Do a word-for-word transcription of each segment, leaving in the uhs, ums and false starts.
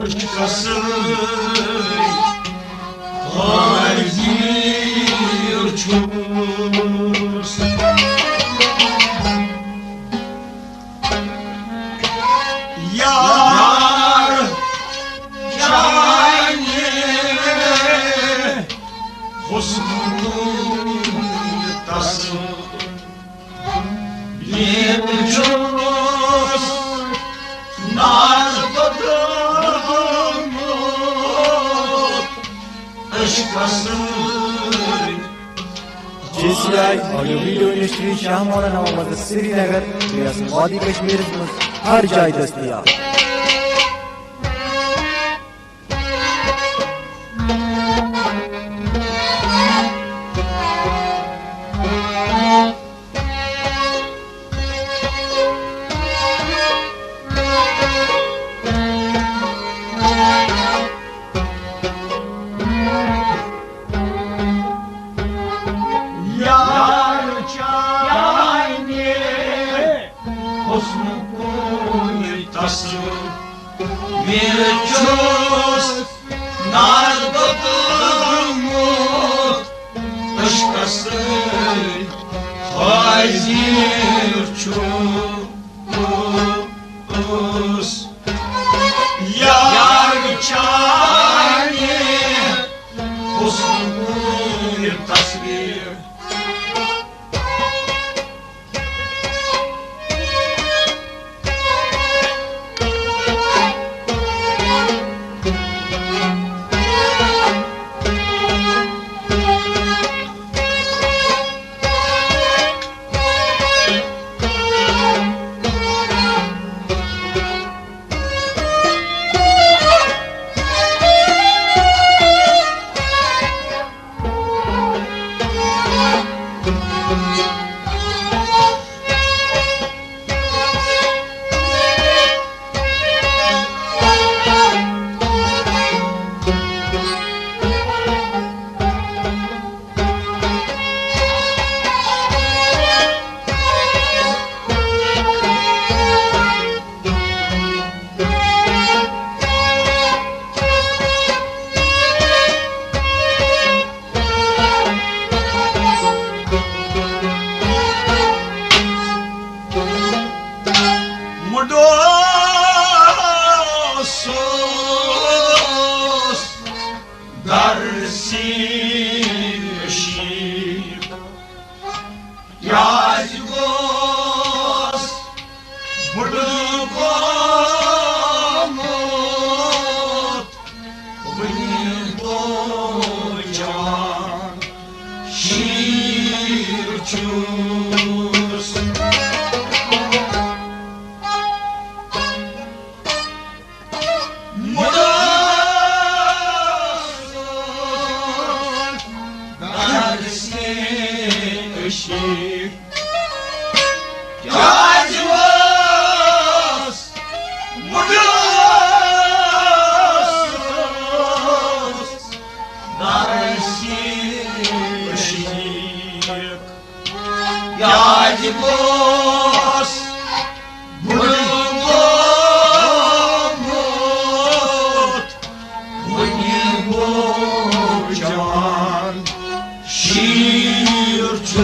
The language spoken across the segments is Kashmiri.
عشقس سۭتۍ حٲضِر چھُس۔ یار چانہِ حسنُک تصویر چھُس نار بدلمُت عشقس سۭتۍ۔ J C I audio video industry, Shah Maulana Mohammad, Srinagar, ریاست وادی کشمیرس منٛز ہر جایہِ دٔستیاب۔ یار چانہِ حسنُک تصویر چھُس نار بدلمُت عشقس سۭتۍ حٲضِر چھُس۔ یار چانہِ حسنُک تصویر۔ مُڈوس درسی شیٖر۔ کیٛازِ گوس بُڈٕ گوٚمُت؟ وُنہِ گوٚو جوان شیٖر چھُس۔ مُدس درسِ أشیٖر۔ کیٛازِ اوس مُدس درسِ أشیٖر؟ کیٛازِ گوس بُڈٕ گوٚمُت؟ وُنہِ گوٚو جوان شیٖر چھُس۔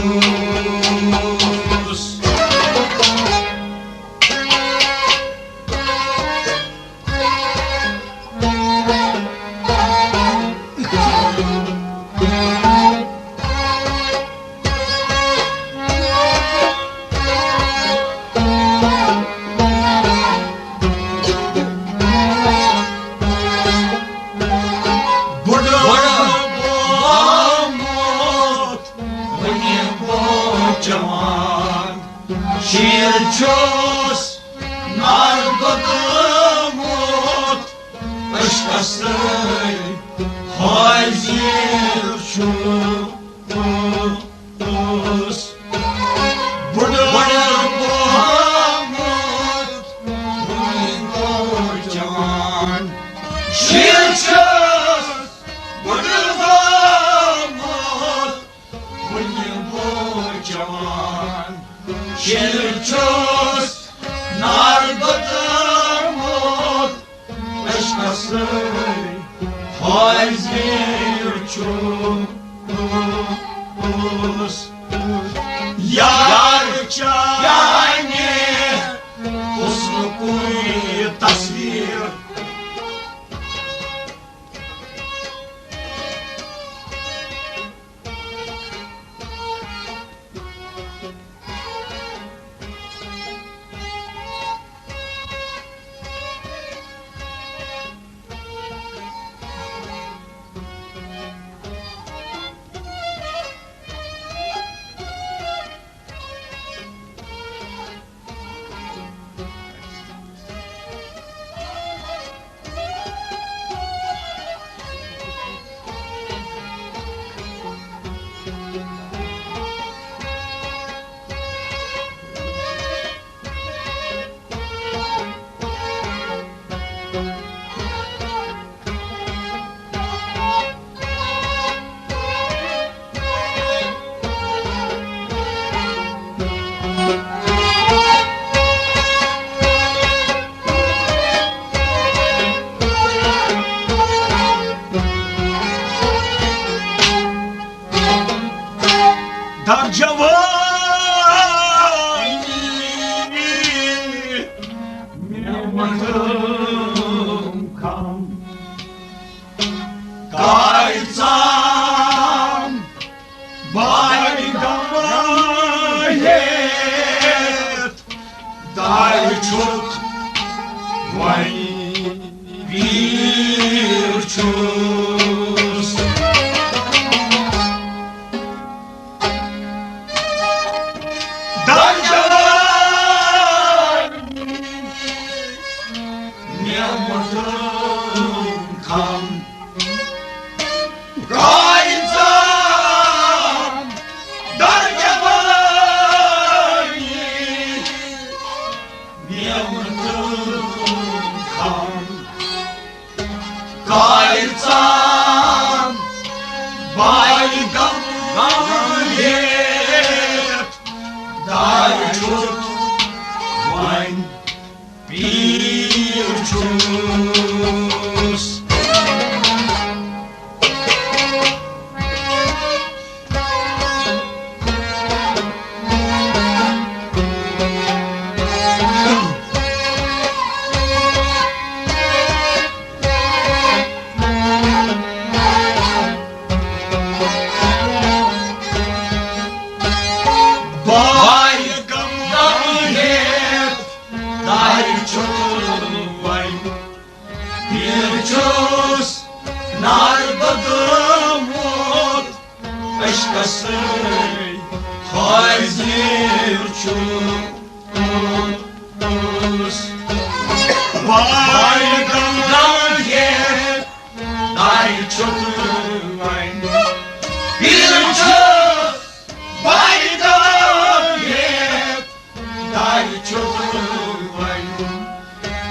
بُڈٕ گوٚمُت، وُنہِ گوٚو جوان۔ شیٖر چھُس نار گوٚمُت، عشقس سۭتۍ حٲضِر چھُس۔ بُڈٕ گوٚمُت، وُنہِ گوٚو جوان۔ شیٖر چھُس بُڈٕ گوٚمُت، وُنہِ گوٚو جوان۔ شیٖر چھُس نار گوٚمُت، عشقس سۭتۍ حٲضِر چھُس۔ یار چانہِ حُسنُکُے تصویر۔ در جوانی مےٚ مۄنٛڈم کم، کارِ ژام بارِ غم ہیٚتھ، دارِ چھُتھ وۄنۍ پیٖر چھُس۔ در جوانی مےٚ مۄنٛڈم کم، کارِ ژام در جوانی مےٚ مۄنٛڈم کم، کارِ ژام بارِ غم ہیٚتھ، دارِ چھُتھ وۄنۍ پیٖر چھُس۔ بارِ غم ہیٚتھ دارِ چھُتھ وۄنۍ پیٖر چھُس، نار دۄدمُت عشقس سۭتۍ حٲضِر چھُس۔ بارِ غم ہیٚتھ دارِ چھُتھ وۄنۍ پیٖر چھُس، بارِ غم ہیٚتھ دارِ چھُتھ وۄنۍ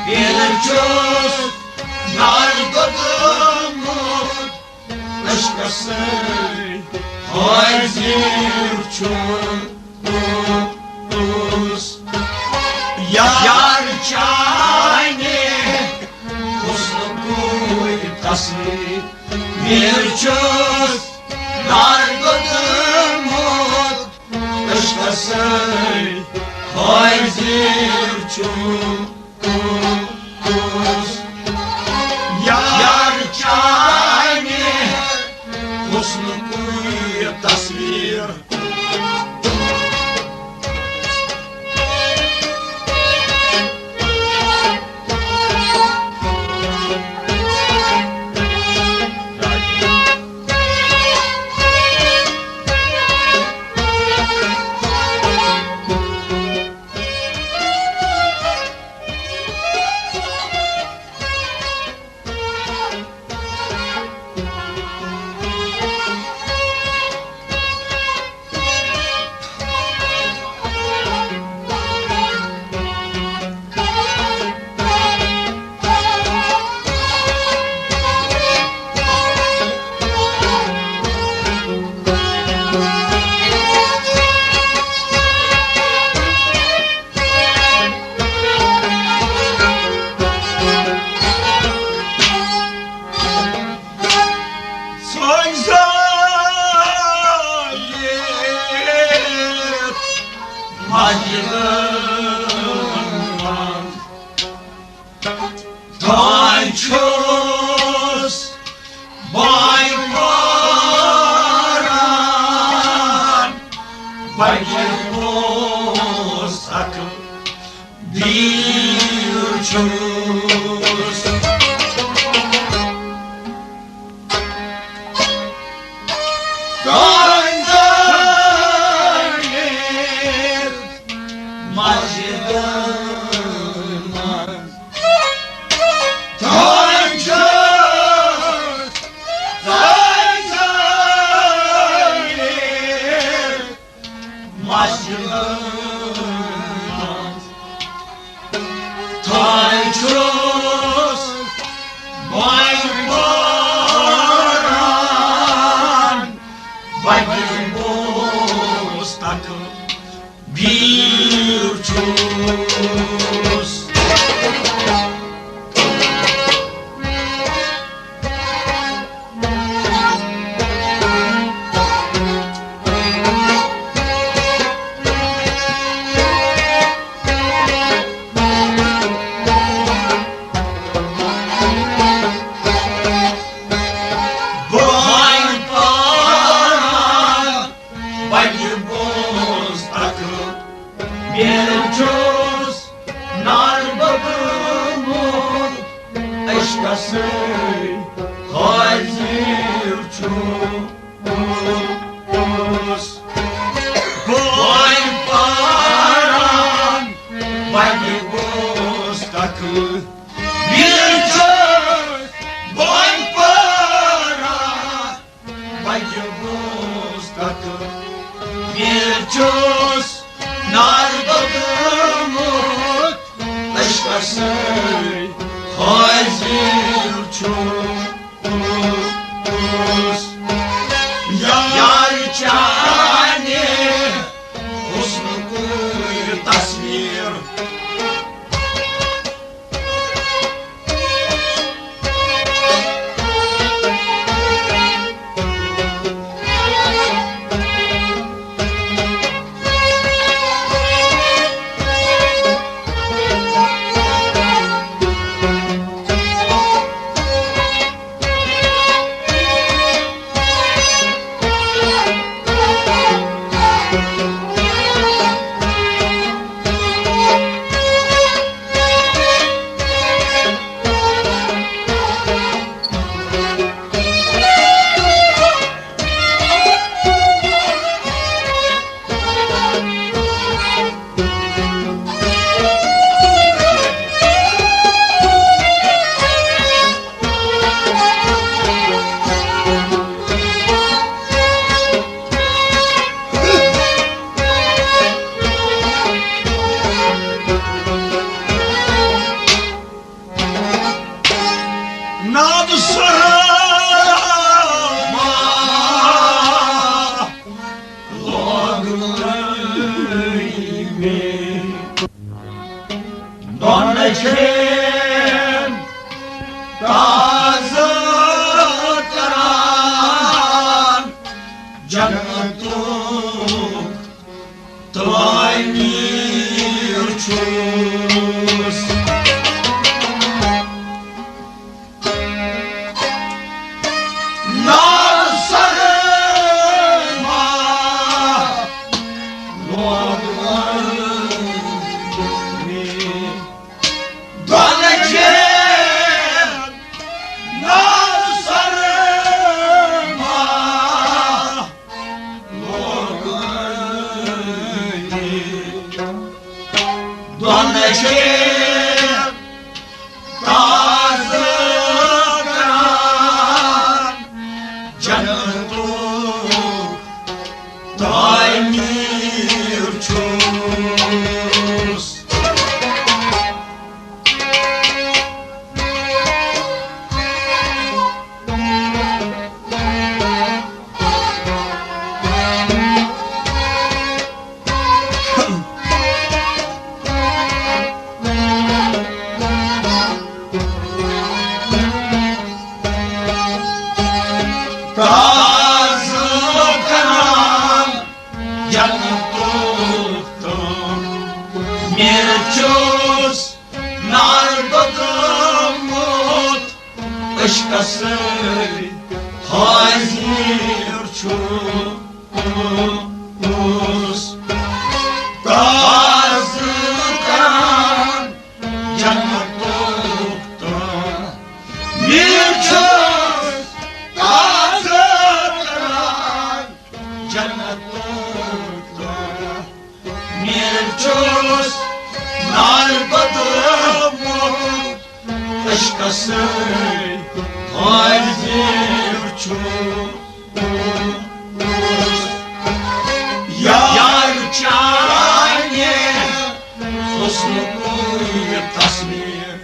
پیٖر چھُس، نار دۄدمُت عشقس سۭتۍ حٲضِر چھُس۔ یار چانہِ حُسنُکُے تصویر چھُس، نار دۄدمُت عشقس سۭتۍ حٲضِر چھُس۔ یار چانہِ حُسنُکُے تصویر۔ تۄہہِ چھُس بہٕ پران، بگہِ پوس اکھ بیٖر چھُس۔ تۄہہِ زٲنِتھ مسجدن منٛز۔ تۄہہِ چھُس، تۄہہِ زٲنِتھ مسجدن منٛز۔ تۄہہِ چھُس بہٕ پران، بگہِ پوس اکھ بیٖر چھُس۔ بہٕ پران، بگہِ پوس اکھ بیٖر چھُس۔ نار بوٚدمُت عشقس سۭتۍ حٲضِر چھُس۔ بہٕ پران، بگہِ پوس اکھ بیٖر چھُس۔ بہٕ پران، بگہِ پوس اکھ بیٖر چھُس۔ نار بوٚدمُت عشقس سۭتۍ حٲضِر چھُس۔ یار چانہِ حسنُک تصویر۔ ناد سرا لوگ لٲگۍ مےٚ دۄن کھٮ۪ن تازٕ کران۔ جنتُک تعمیٖر چھُس۔ نار سرما لوگ مےٚ۔ عشقس سۭتۍ حٲضِر چھُس۔ تازٕ کران جنتُک تاج۔ مےٚ چھُس تازٕ کران جنتُک تاج۔ مےٚ چھُس نار بدلومُت عشقس سۭتۍ حٲضِر چھُس۔ یار چانہِ حسنُک یہِ تصویر۔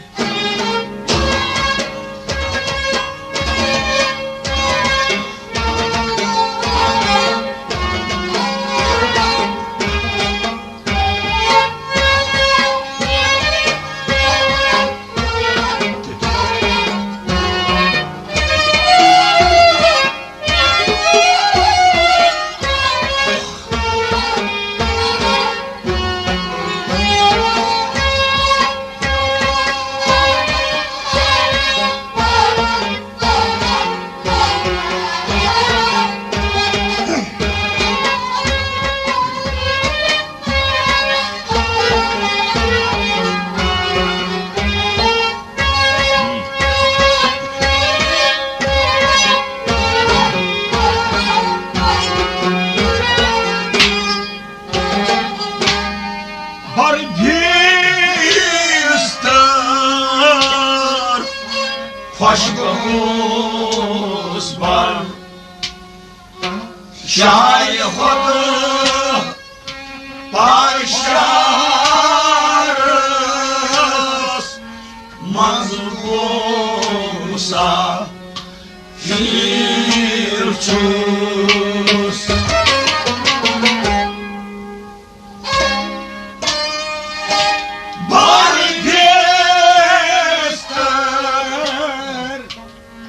بر بیستر خۄشبوس بر، شاہہِ خۄد پادشاہس منٛز گوٚو سا۔ فیل چھُس۔ بر بیستر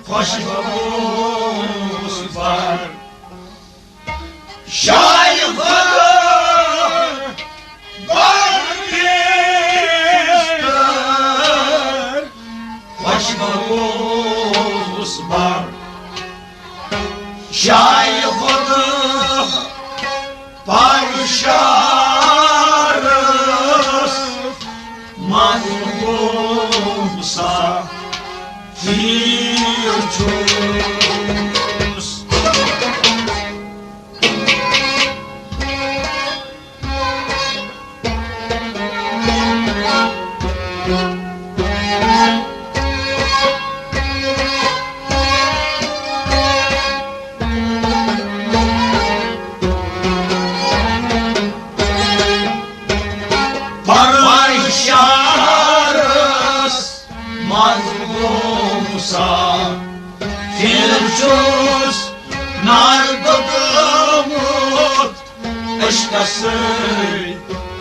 خۄشبوس بر، شاہہِ خۄد بر بیستر خۄشبوس بر، شاہہِ خۄد پادشاہس منٛز گوٚو سا۔ فیل چھُس۔ پرواے شہرس منٛز گوٚو سا۔ فیل چھُس نار بدلومُت عشقس سۭتۍ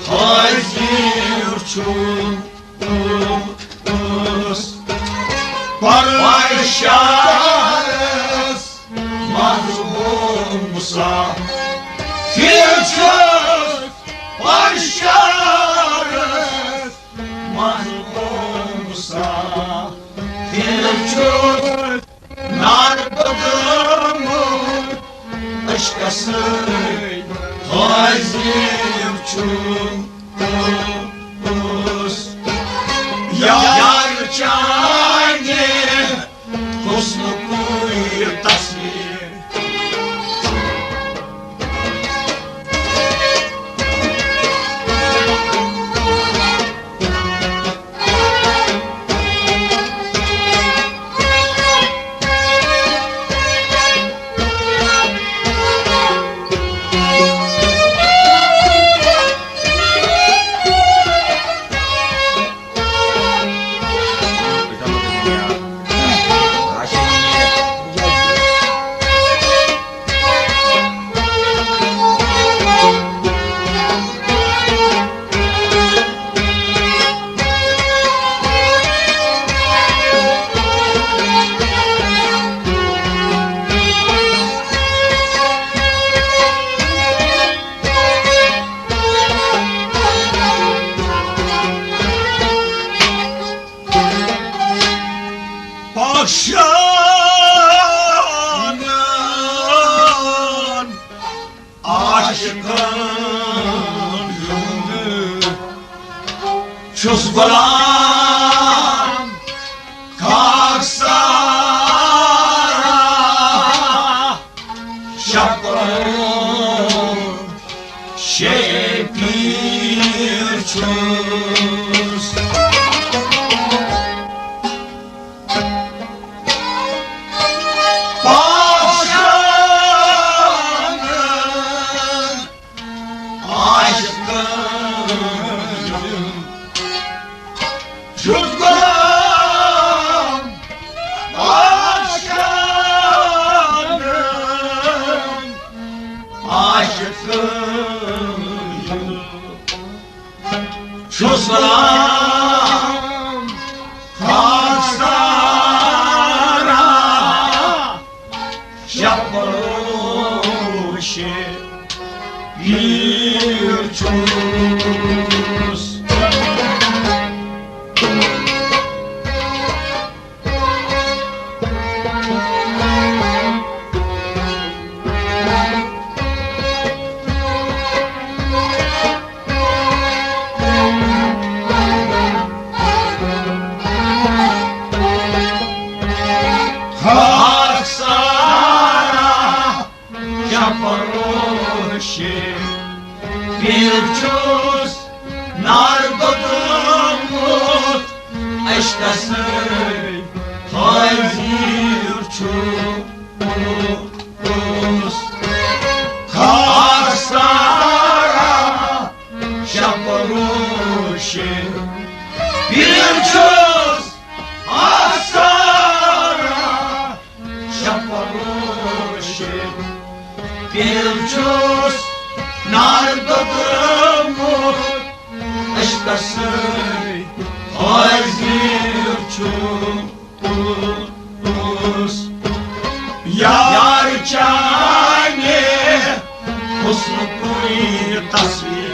حٲضِر چھُس۔ پرواے شہرس منٛز گوٚو سا۔ فیل چھُس پرواے شہرس منٛز گوٚو سا۔ فیل چھُس نار بدلومُت عشقس سۭتۍ حٲضِر چھُس۔ یار چانہِ حسنُک یہِ تصویر۔ پادشاہ چھُس غلام خاکسارا، شکر شے پیٖر چھُس۔ پاشان عاشقن چھُس غلام، عاشقن، عاشقن چھُس غلام، خاکسارا، شکر شے پیٖر چھُس۔ خاکسارا، شکر شے پیٖر چھُس، نار دوٚدمُت عشقس سۭتۍ حٲضِر چھُس۔ خاکسارا، شکر شے پیٖر چھُس، خاکسارا، شکر شے پیٖر چھُس، نار دوٚدمُت عشقس سۭتۍ حٲضِر چھُس۔ یار چانہِ حسنُکُے تصویر۔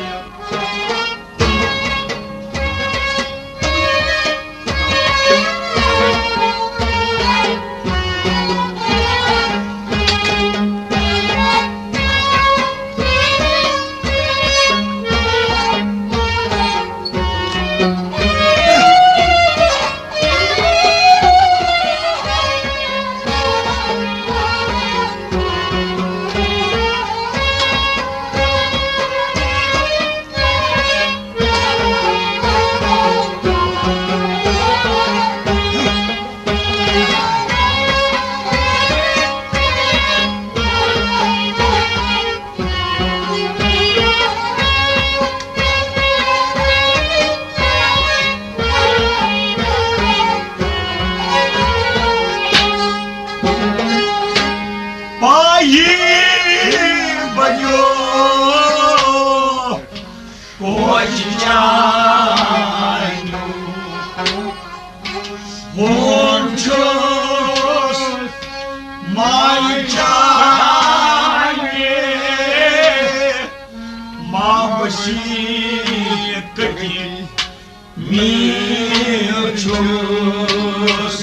پایی بنیو کوچ چانیو، ہون چھُس ماے چانہِ، ما بسی کتی میٖر چھُس۔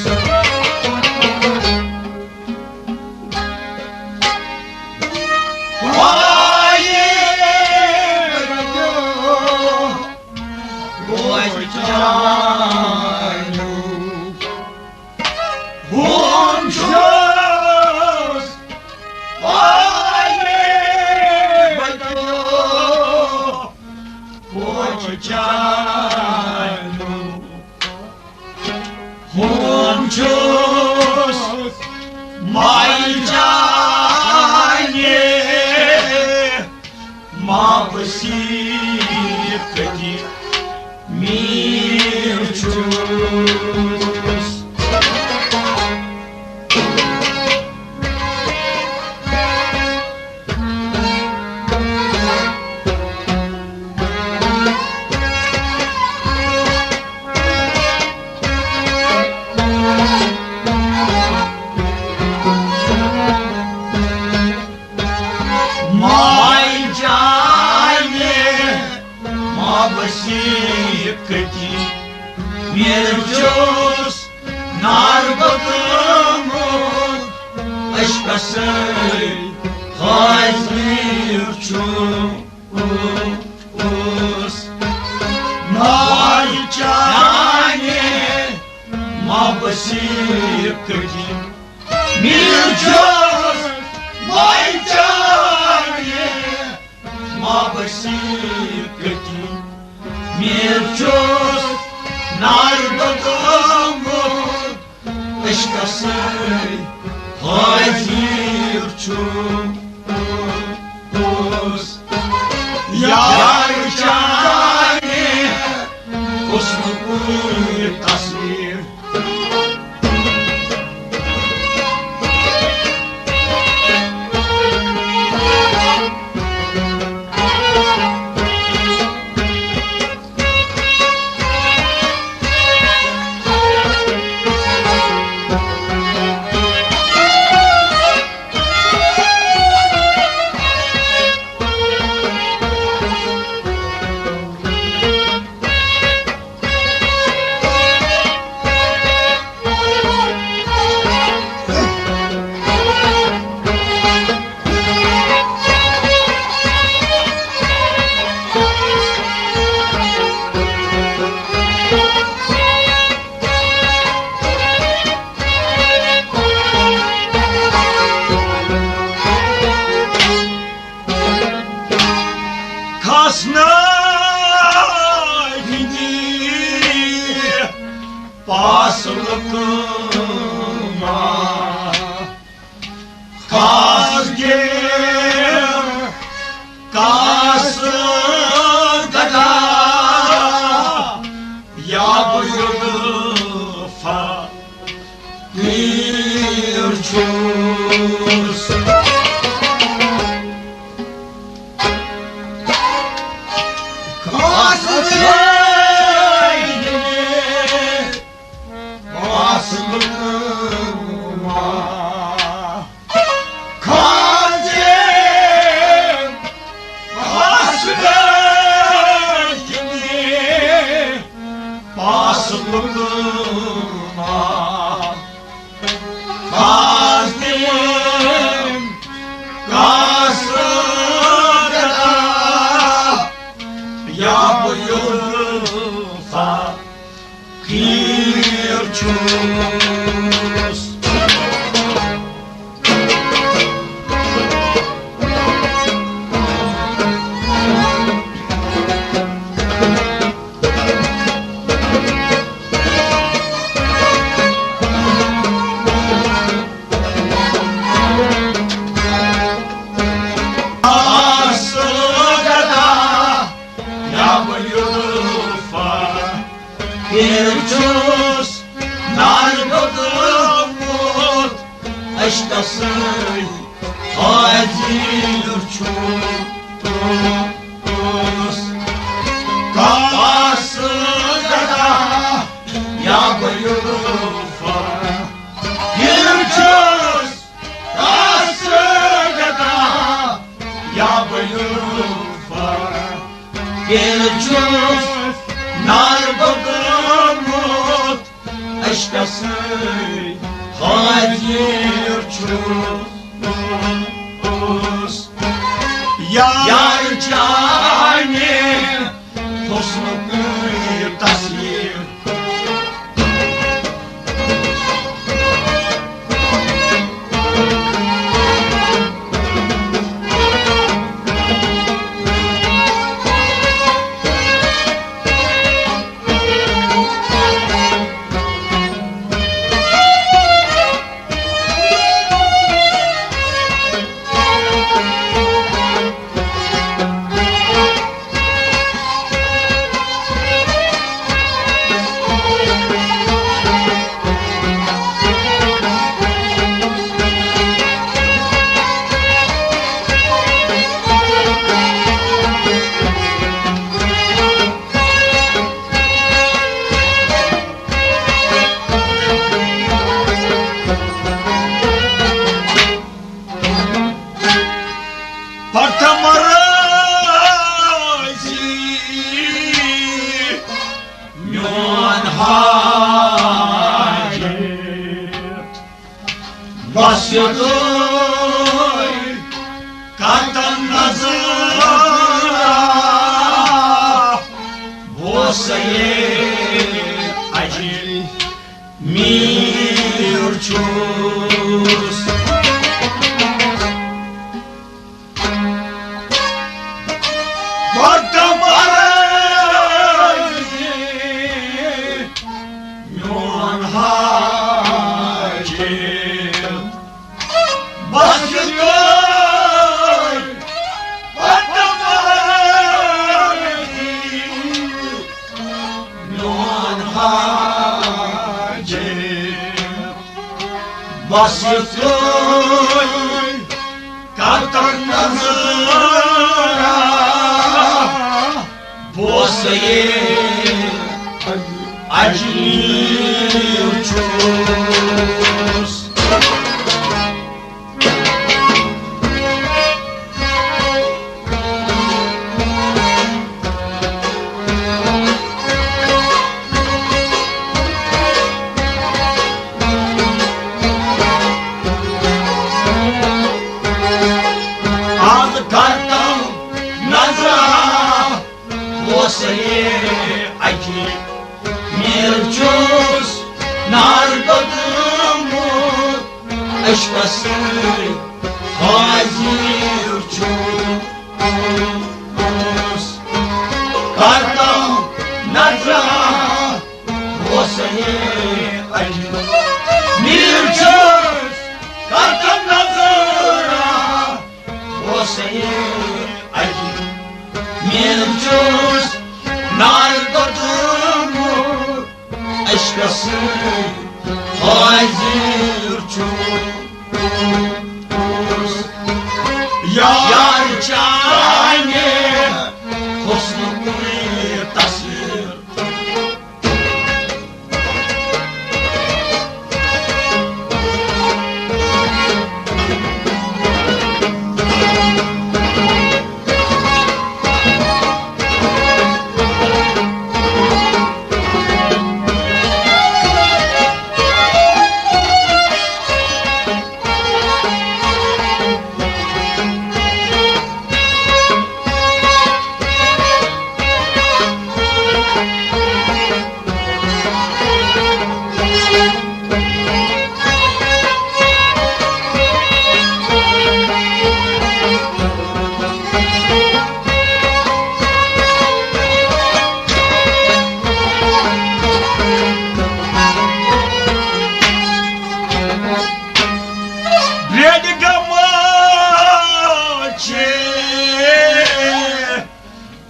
وایے بنیو کوچ چانیو، ہون چھُس، وایے بنیو کوچ چانیو۔ ہون چھُس ماے چانہِ، ما بسی کتی میٖر چھُس۔ ماے جانہِ ما بسی کتی، میٖر چھُس نار گوٚمُت عشقس سۭتۍ حٲضِر چھُس۔ اوس ماے بصیر کٔٹِنۍ میر چھُس ماے چانہِ، ما بصیر کٔٹِنۍ میر چھُس نار بدومُت، عشقس سۭتۍ حٲضِر چھُس یار چانہِ حُسنُک تصویر۔ کھسنٲوِتھ پاسہٕ لُکہٕ ما، کاس گِر، کاس گدا، یا بہٕ یُدفا تیٖر چھُس۔ کاس گِر، کاس گِر، کاس گدا، پاس لُکہٕ ما، کاس گِر، کاس گدا، یا بہٕ یُدفا تیٖر چھُس۔ آس گدا، یا بہٕ یُدفا تیٖر چھُس، نار بدومُت عشقس سۭتۍ حٲضِر چھُس۔ کاس گدا، یا بہٕ یُدفا تیٖر چھُس، کاس گدا، یا بہٕ یُدفا تیٖر چھُس، نار بدومُت عشقس سۭتۍ حٲضِر چھُس۔ یار چانہِ حُسنُک یہِ تصویر۔ پرتم رٲضی میون حاجت، بس یُتُے کتن نظر بوسے اجی۔ میٖر چھُس۔ وردم عرض میون حاجت، بس یُتُے وردم عرض میون حاجت، بس یُتُے کتن نظر بوسے اجمیر چھُس۔ از کرتم نظر بوسے اجمیر چھُس، نار دوٚدمُت عشقس سۭتۍ حاضر چھُس۔ کرتم نظر بوسے اجمیر چھُس، کرتم نظر بوسے اجمیر چھُس، نار دوٚدمُت عشقس سۭتۍ حاضر چھُس۔ یار چانہِ حسنُک تصویر۔ برٛیٚنٛڈ گمہٕ چھِ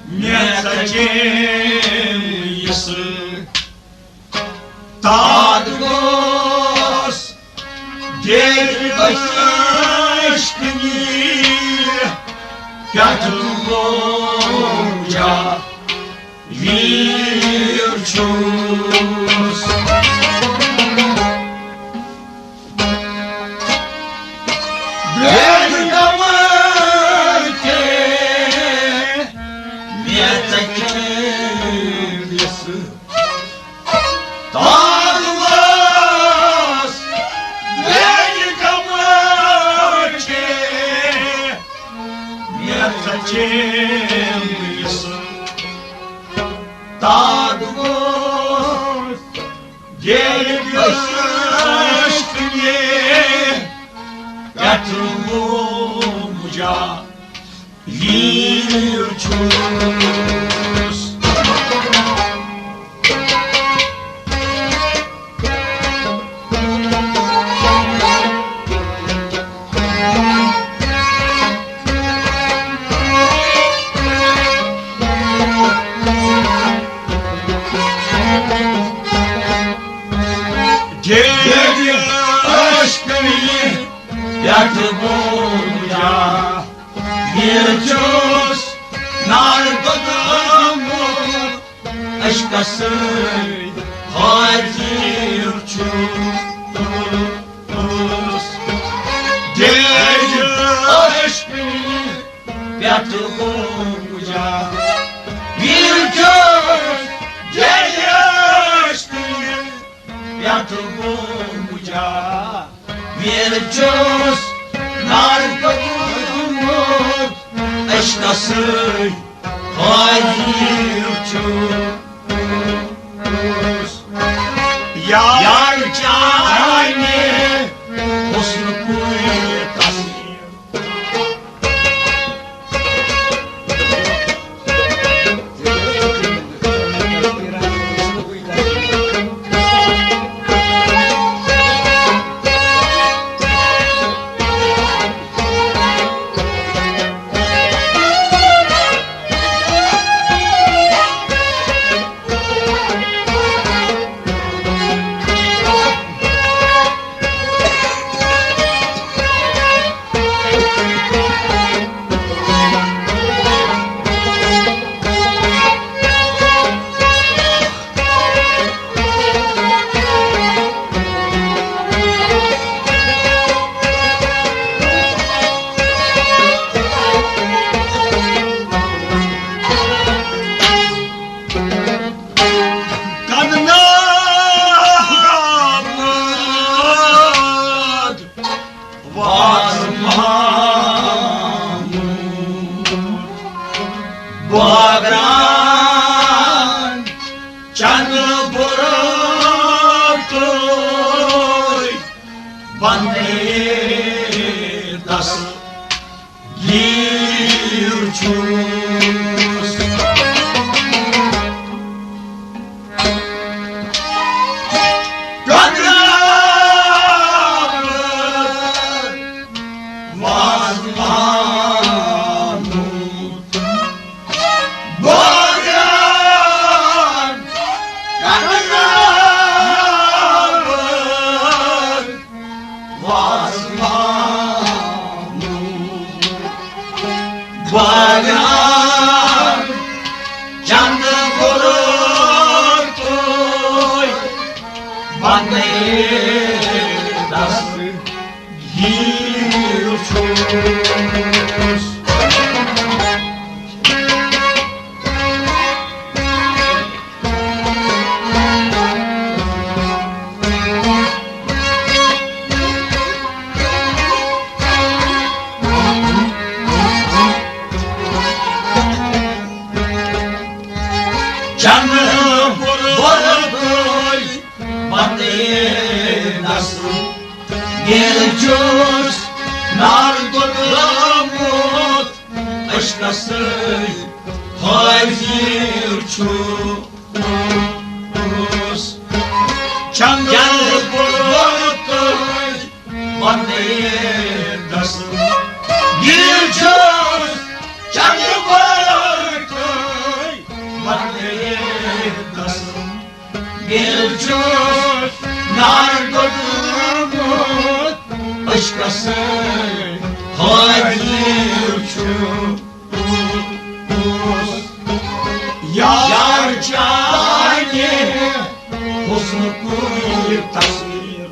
مےٚ ژَچیمٕژ۔ تاد گوس دِل عشقٕنی پٮ۪ٹھ موجا ویٖر چھُس۔ بیٚیہِ دمہٕ تہِ مےٚ ژَچیمٕژ۔ تاد گوس بیٚیہِ دمہٕ تہِ مےٚ ژَچیمٕژ۔ تاد گوس ییٚلہِ عشقٕنی پٮ۪ٹھ موجا ویٖر چھُس۔ ییٚلہِ عشقٕنی پٮ۪ٹھ موجا ویٖر چھُس، نار دوٚدمُت عشقس سۭتۍ حٲضِر چھُس۔ ییٚلہِ عشقٕنی پٮ۪ٹھ موجا ویٖر چھُس، ییٚلہِ عشقٕنی پٮ۪ٹھ موجا ویٖر چھُس، نار دوٚدمُت عشقس سۭتۍ حٲضِر چھُس۔ یار چانہِ حسنُک تصویر۔ بٲگران چنہٕ بُرٕ تُہۍ بندے دس گیٖر چھُس۔ بٲگران چنہٕ بُرٕ تُہۍ بندے دس گیٖر چھُس۔ چنہٕ بُرٕ تُہۍ بندے دس گیٖر چھُس۔ نار دوٚدمُت عشقس سۭتۍ حٲضِر چھُس۔ چنہٕ بُرٕ تُہۍ بندے دس گیٖر چھُس۔ چنہٕ بُرٕ تُہۍ بندے دس گیٖر چھُس۔ نار دوٚدمُت عشقس سۭتۍ حٲضِر چھُس۔ یار چانہِ حسنُک تصویر۔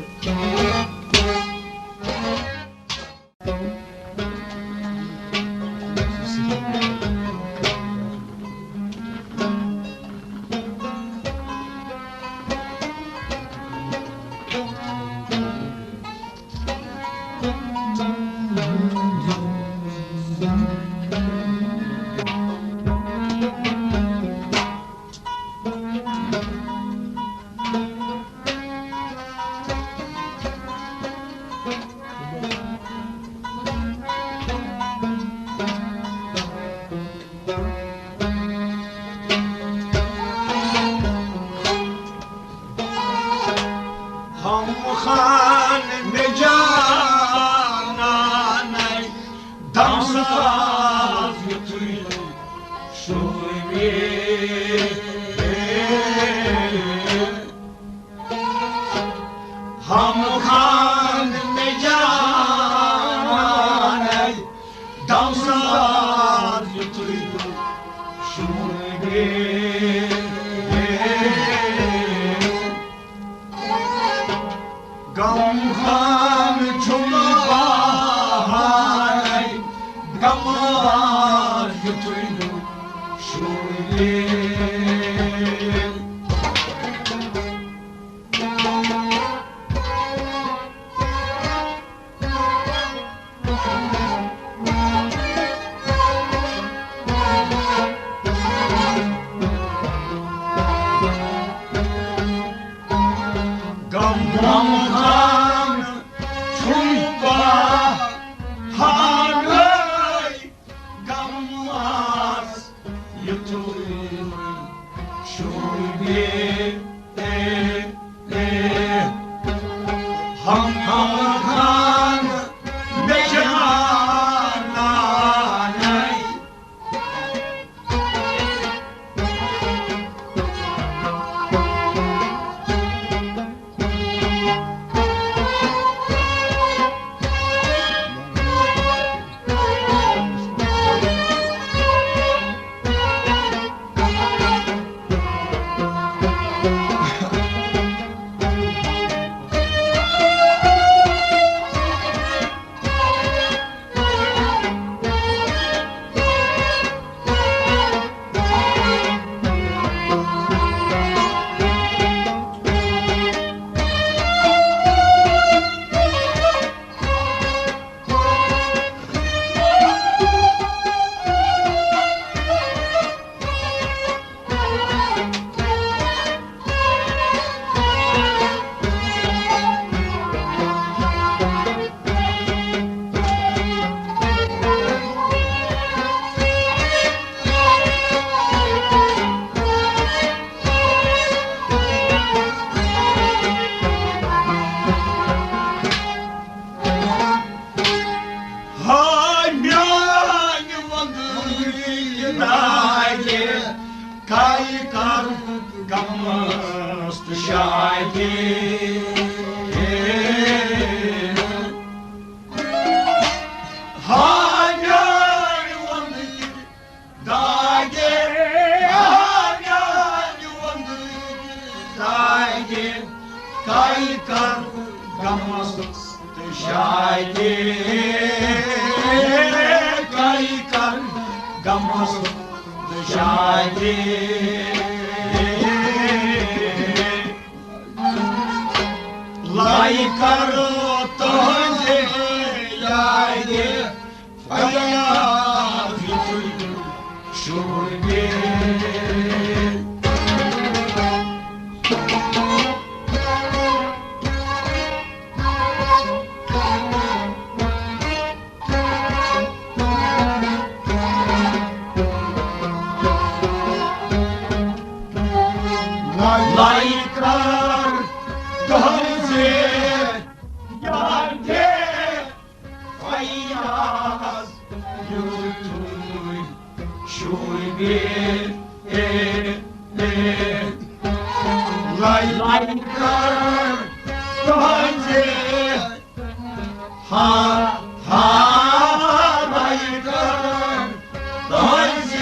ہم خان مےٚ جانانَے دمساز یُتھُے شوٗبہِ۔ ہم خان مےٚ جانانَے دمساز یُتھُے شوٗبہِ۔ غم خان چھُم بہارَے غماز یُتھُے شوٗبہِ۔ خان چھُم بہانَے غمَس، یُتھُے شوٗبہِ، اے، اے، ہم خان بے جانانَے۔ ہاے میانہِ وۄندٕنۍ ناگہِ، کَے کَر غمَس تہٕ شاگہِ۔ ہاے میانہِ وۄندٕنۍ داگہِ، ہاے میانہِ وۄندٕنۍ داگہِ، کَے کَر غمَس تہٕ شاگہِ، کَے کَر غمَس تہٕ شاگہِ۔ لَے کَر تُہٕنٛزِ یادِ فریاد یُتھُے شوٗبہِ۔ لَے کَر تُہٕنٛزِ یادِ فریاد یُتھُے شوٗبہِ۔ اے، اے، لَے، لَے کَر تُہٕنٛزِ، ہا، ہا، لَے کَر تُہٕنٛزِ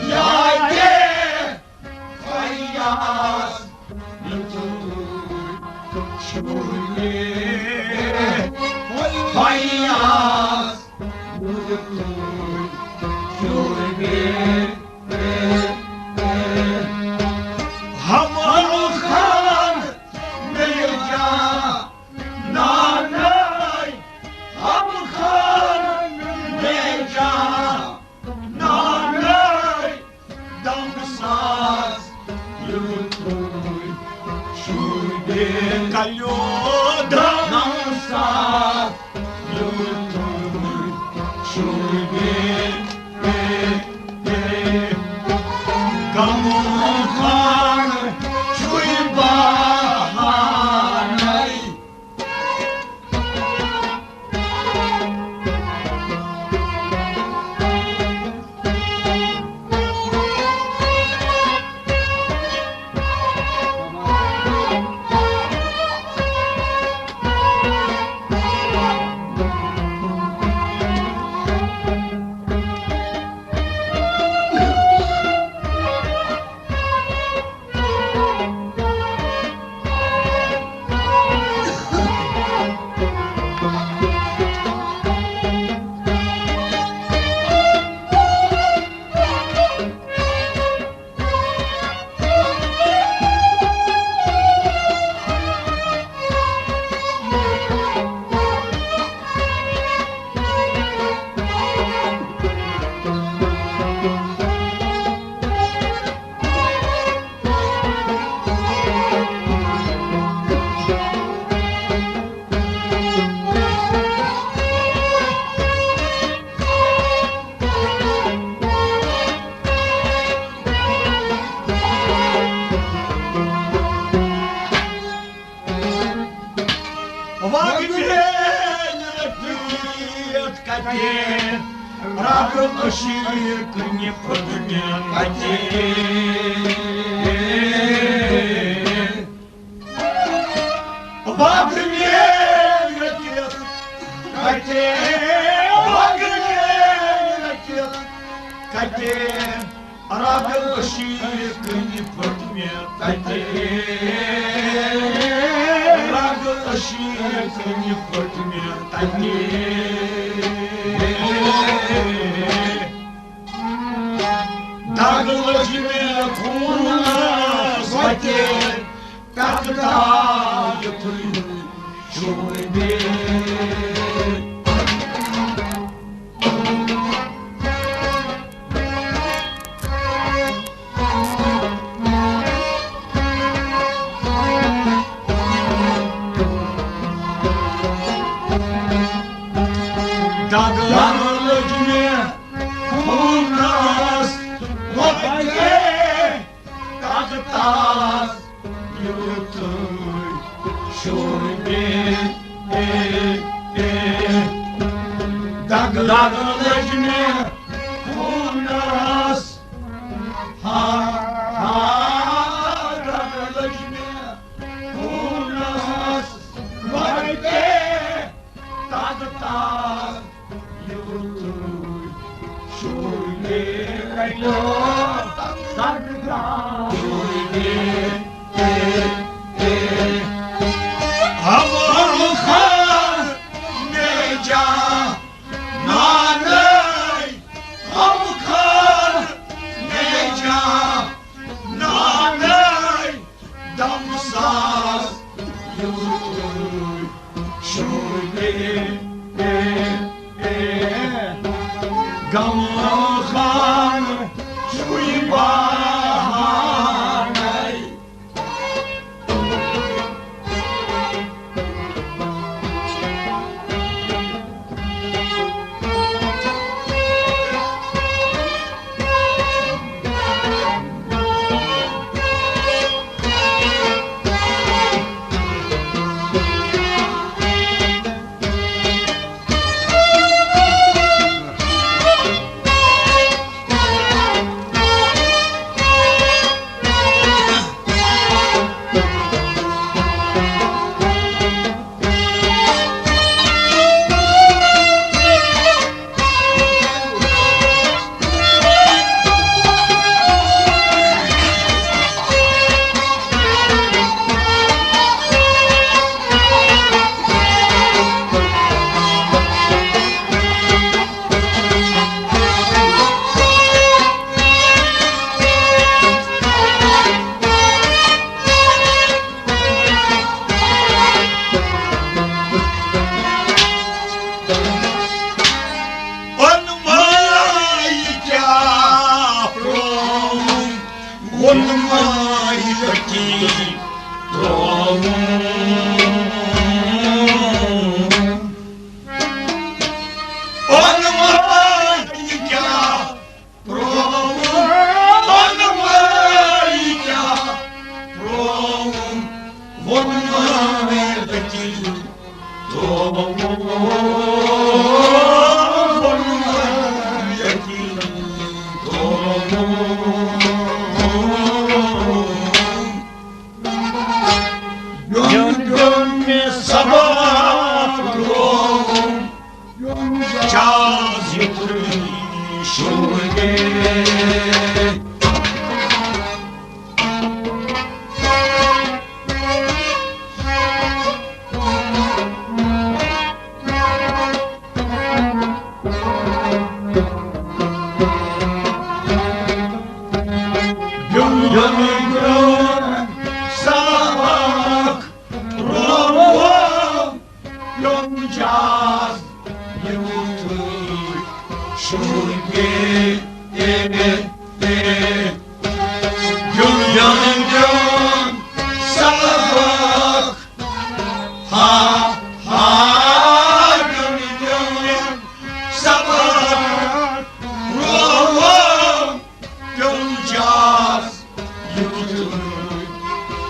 یادِ فریاد یُتھُے شوٗبہِ، فریاد یُتھُے شوٗبہِ۔ ہم خان مےٚ جانانَے، ہم خان مےٚ جان نانَے دم ساز یُتھُے شوٗبہِ۔ کَلیو دم ساز یُتھُے شوٗبہِ۔ غم خان چھُے بہانَے۔ وَگہٕ میٛٲنۍ رفیٖق کَتہِ؟ رَگہٕ کٔشیٖرِ کٕنہِ پھٔٹ مےٚ کَتہِ؟ وَگہٕ میٛٲنۍ رفیٖق کَتہِ؟ وَگہٕ میٛٲنۍ رفیٖق کَتہِ؟ رَگہٕ کٔشیٖرِ کٕنہِ پھٔٹ مےٚ تَتہِ۔ رَگہٕ کٔشیٖرِ کٕنہِ پھٔٹ مےٚ تَتہِ۔ دَگ لٔج مےٚ خوٗنَس وَتہِ۔ ٹکہٕ تاو یُتھُے شوٗبہِ۔ دَگ لَگٲو لٔج مےٚ خوٗنَس وَتہِ۔ ٹکہٕ تاو یُتھُے شوٗبہِ۔ دَگ، دَگ لٔج مےٚ خوٗنَس۔ ہا، ہا، دَگ لٔج مےٚ خوٗنَس وَتہِ۔ ٹکہٕ تاو یُتھُے شوٗبہِ۔ شوٗبہِ۔ ہم، ہم خان مےٚ جانانَے، ہم خان مےٚ جانانَے۔ دم ساز یُتھُے شوٗبہِ۔ غم خان چھُے بہانَے۔ اوٚنمَے کیٛاہ پرٛون، اوٚنمَے یقیٖن ترٛووُم۔ اوٚنمَے کیٛاہ پرٛووُم، اوٚنمَے کیٛاہ پرٛووُم، ووٚنمَے یقیٖن ترٛووُم، ووٚنمَے یقیٖن ترٛووُم۔ بیوٚن بیوٚن مےٚ سبق رووُم، جاز یُتھُے شوٗبہِ۔ بیوٚن بیوٚن بیوٚن سبق رووُم، بیوٚن جاز یُتھُے شوٗبہِ۔ بیوٚن بیوٚن بیوٚن سبق، ہا، ہا، بیوٚن بیوٚن سبق رووُم، پیوٚم جاز یُتھُے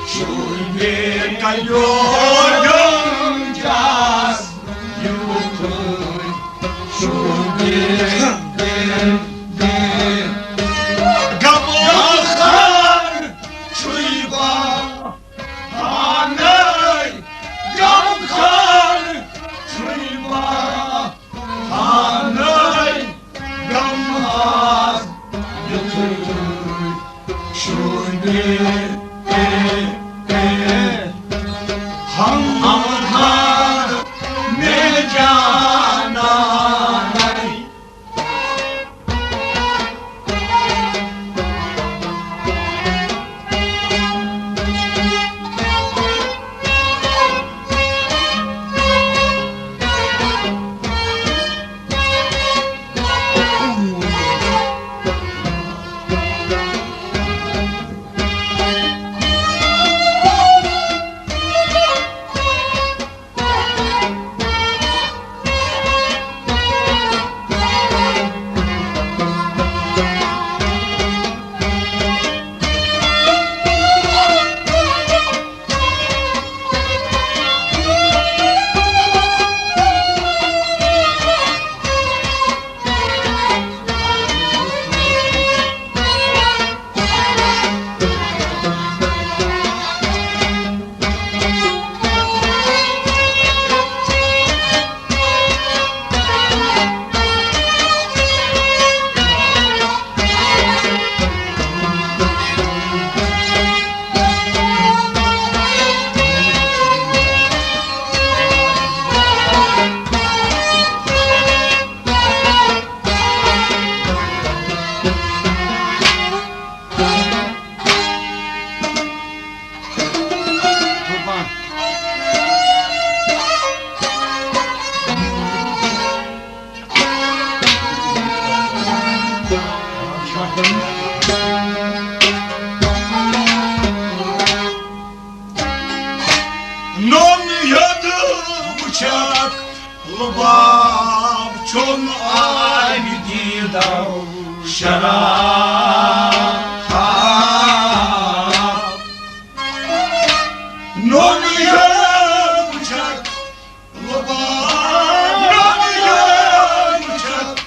شوٗبہِ۔ کَلیو پیوٚم جاز۔ نوٚن یوٚد وٕچھکھ لُباب چوٚن آبِ دیٖدو شراب۔ نوٚن یوٚد وٕچھکھ لُباب، نوٚن یوٚد وٕچھکھ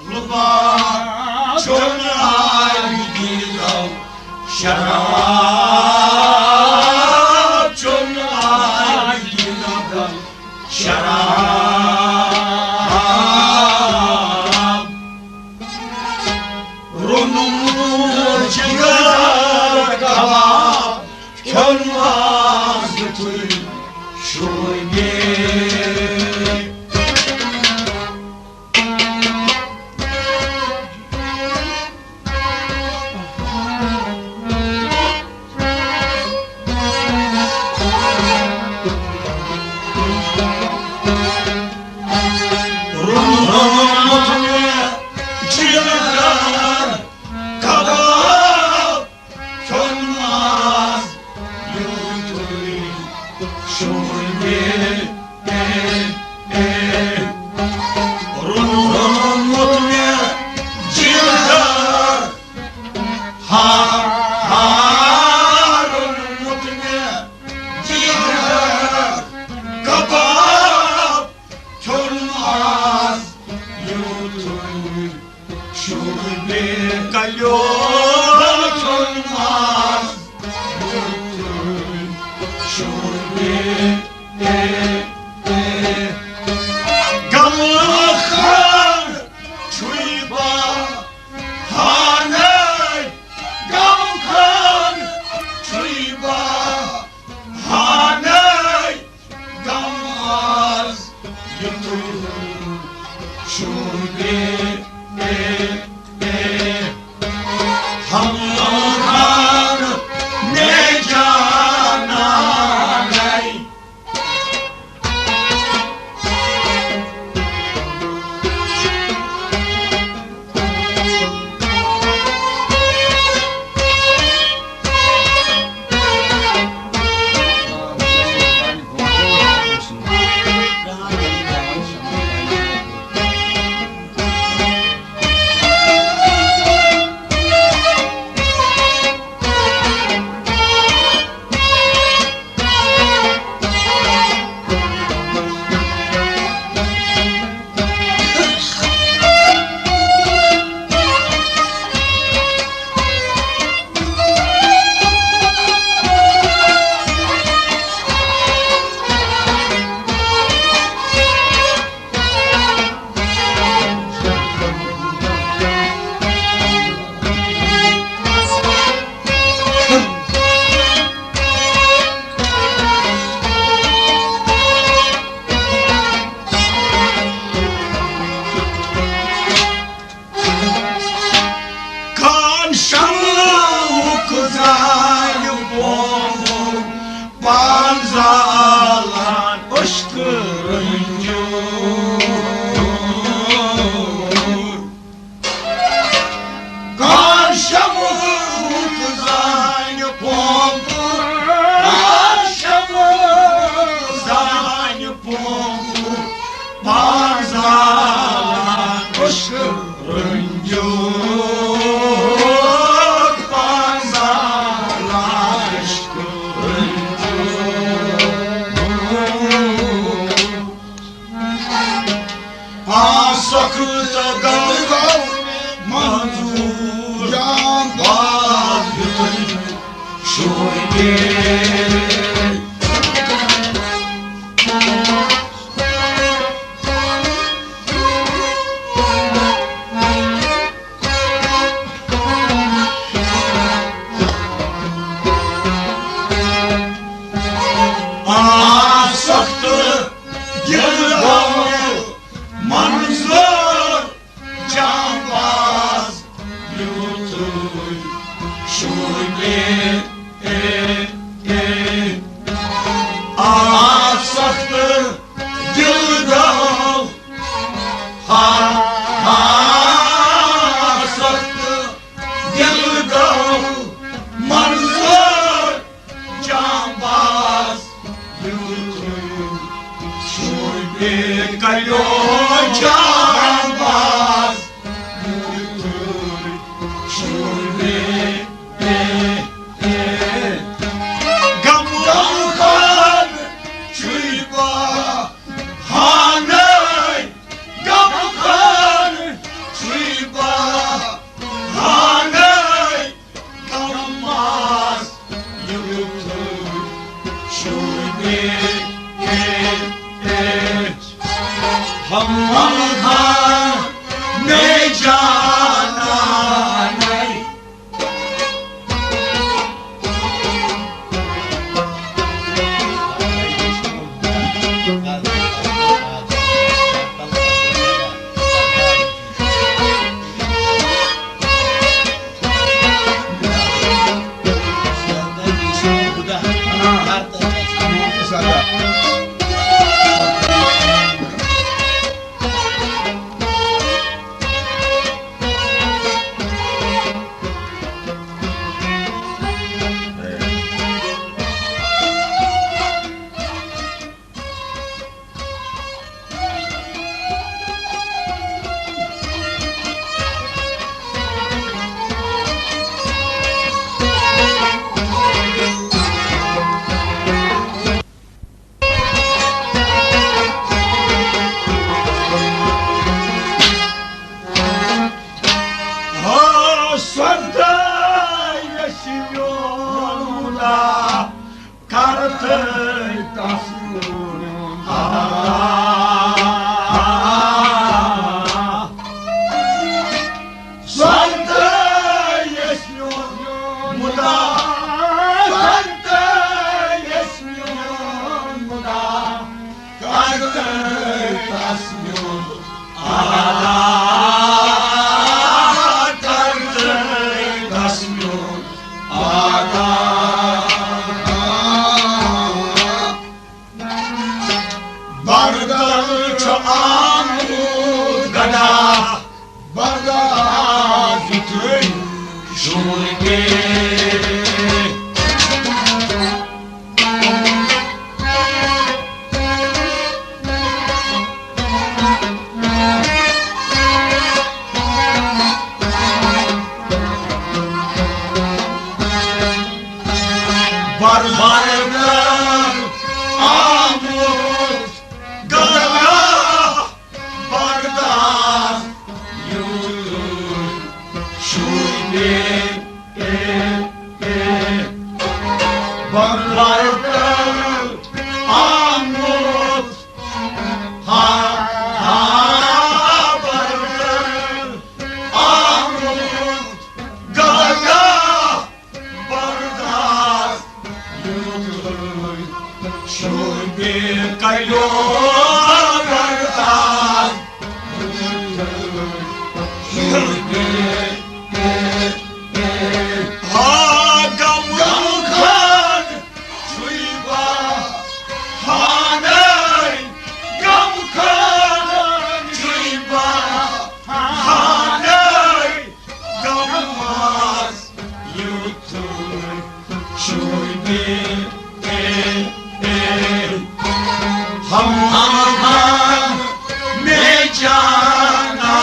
لُباب چوٚن آبِ دیٖدو شراب، چوٚن آبِ دیٖدو شراب۔ روٚنمُت جگر کباب کھیوٚن ماز یُتھُے شوٗبہِ۔ روٚنمُت مےٚ جگر کباب کھیوٚن ماز یُتھُے شوٗبہِ۔ روٚنمُت مےٚ جگر، ہا، ہا، روٚنمُت مےٚ جگر کباب کھیوٚن ماز یُتھُے شوٗبہِ۔ کلیو کھیوٚن ماز یُتھُے شوٗبہِ۔ غمہٕ خٲر چھُے بہانَے، غمہٕ خٲر چھُے بہانَے۔ ہانَے غم آز یُتُے شوٗبہِ۔ ہمدان نے جانانَے۔ کان شمعُک زالہِ پوٚمبُر، پان زالان عشقہٕ رنجور۔ کان شمعُک زالہِ پوٚمبُر، کان شمعُک زالہِ پوٚمبُر، پان زالان عشقہٕ رنجور، پان زالان عشقہٕ رنجور۔ آ سخت غم گوٚو منظور، جان باز یُتُے شوٗبہِ۔ آ سخت دِل گوٚو منظور، جان باز یُتُے شوٗبہِ۔ شُرۍ کَلیو جان باز، شُرۍ غم خان چھُے بہانَے، غم خان چھُے بہانَے۔ غماز یُتھُے شُرۍ ہم ہم ہم مے جانانَے۔ ہا سۄدٲے یَس میون مُدا، کر تہٕ تس میون عطا۔ سۄدٲے یَس میون مُدا، سۄدٲے یَس میون مُدا، کر تہٕ تس میون عطا، کر تہٕ تس میون عطا۔ بردل چھُ آمُت گدا، بردل آز تُہۍ شُرۍ تہِ۔ بردل آمُت گدا، بردل یُتھُے شُرۍ تہِ۔ بردل آمُت، ہا، ہا، بردل آمُت گدا۔ بردل یُتھُے شُرۍ تہِ کَریو بردل، شُرۍ تہِ۔ ہا غم خان چھُے بہانَے، غم خان چھُے بہانَے۔ غماز یُتھُے شُرۍ تہِ، اے، اے، ہم، ہم، ہم، مے جانا۔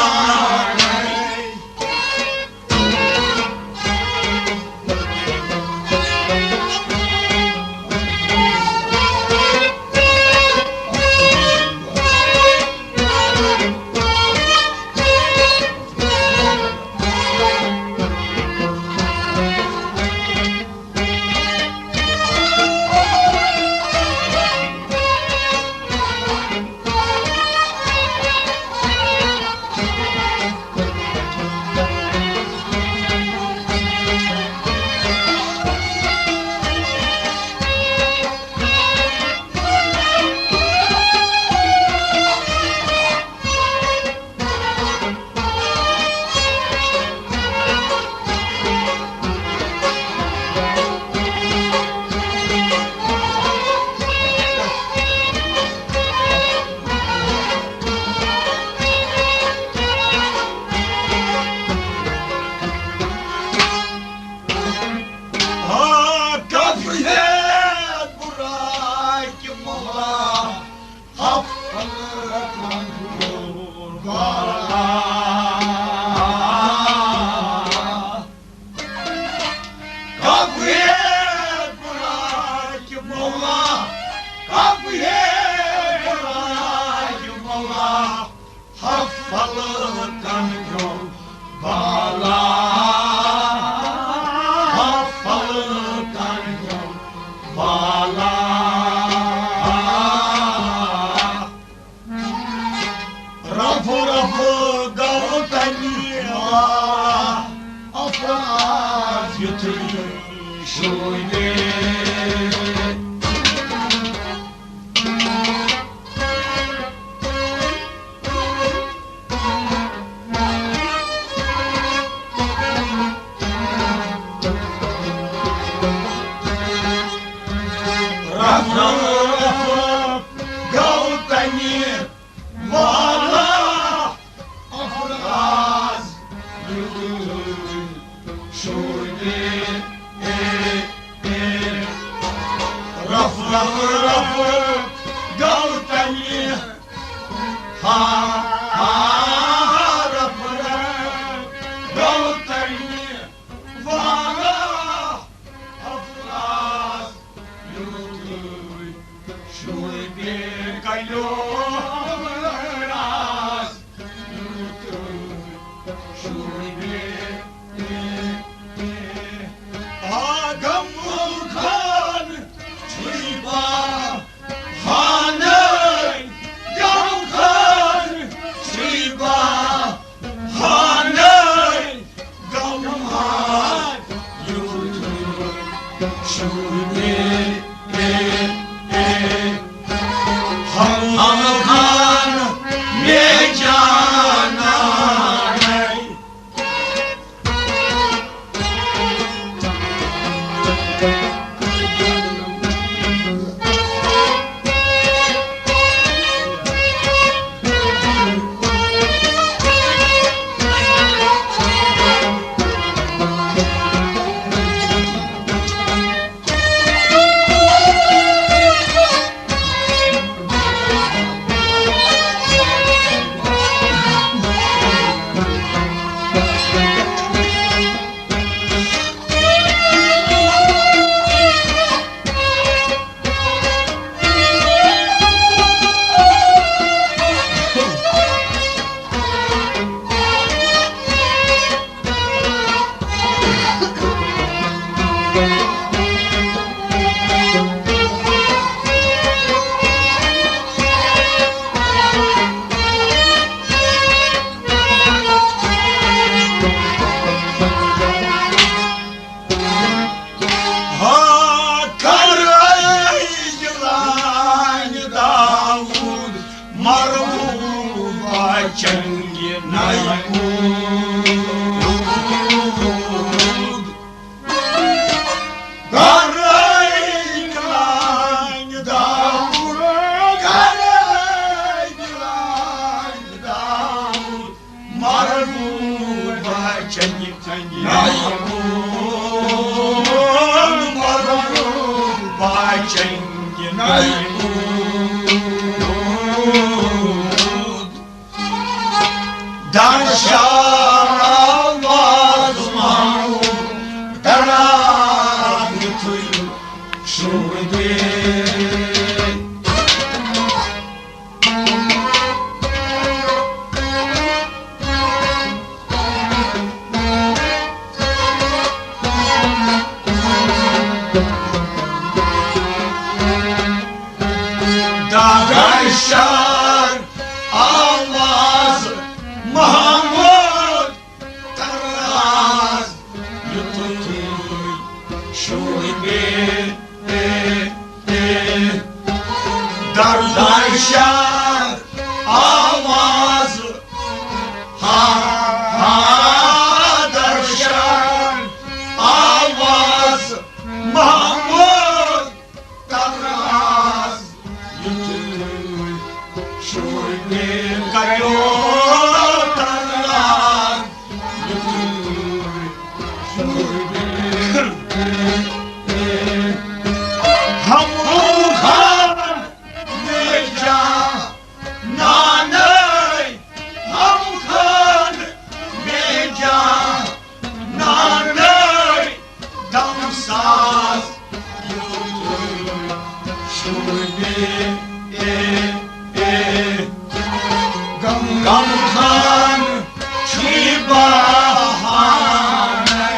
ہا کرے جلان داؤد مرحوبا چنگہِ نایہِ اود۔ کرے جلان داؤد، کرے جلان داؤد مرحوبا چنگہِ نایہِ اود، مرحوبا چنگہِ نایہِ اود۔ درشان آواز ماو درا یُتھُے شُر دے۔ دادر شار آواز محمود تراز یُتھُے شُر بے۔ دردائی شار آواز، ہا، ہا، دردائی شار آواز، محمود تراز، یُتھُے شُر بے کریو تراز، یُتھُے شُر بے۔ ہم خان میجا نانے، ہم خان میجا نانے، دم ساز یُتھُے شُر بے، اے، اے، غم، غم خان چھُے بہانے۔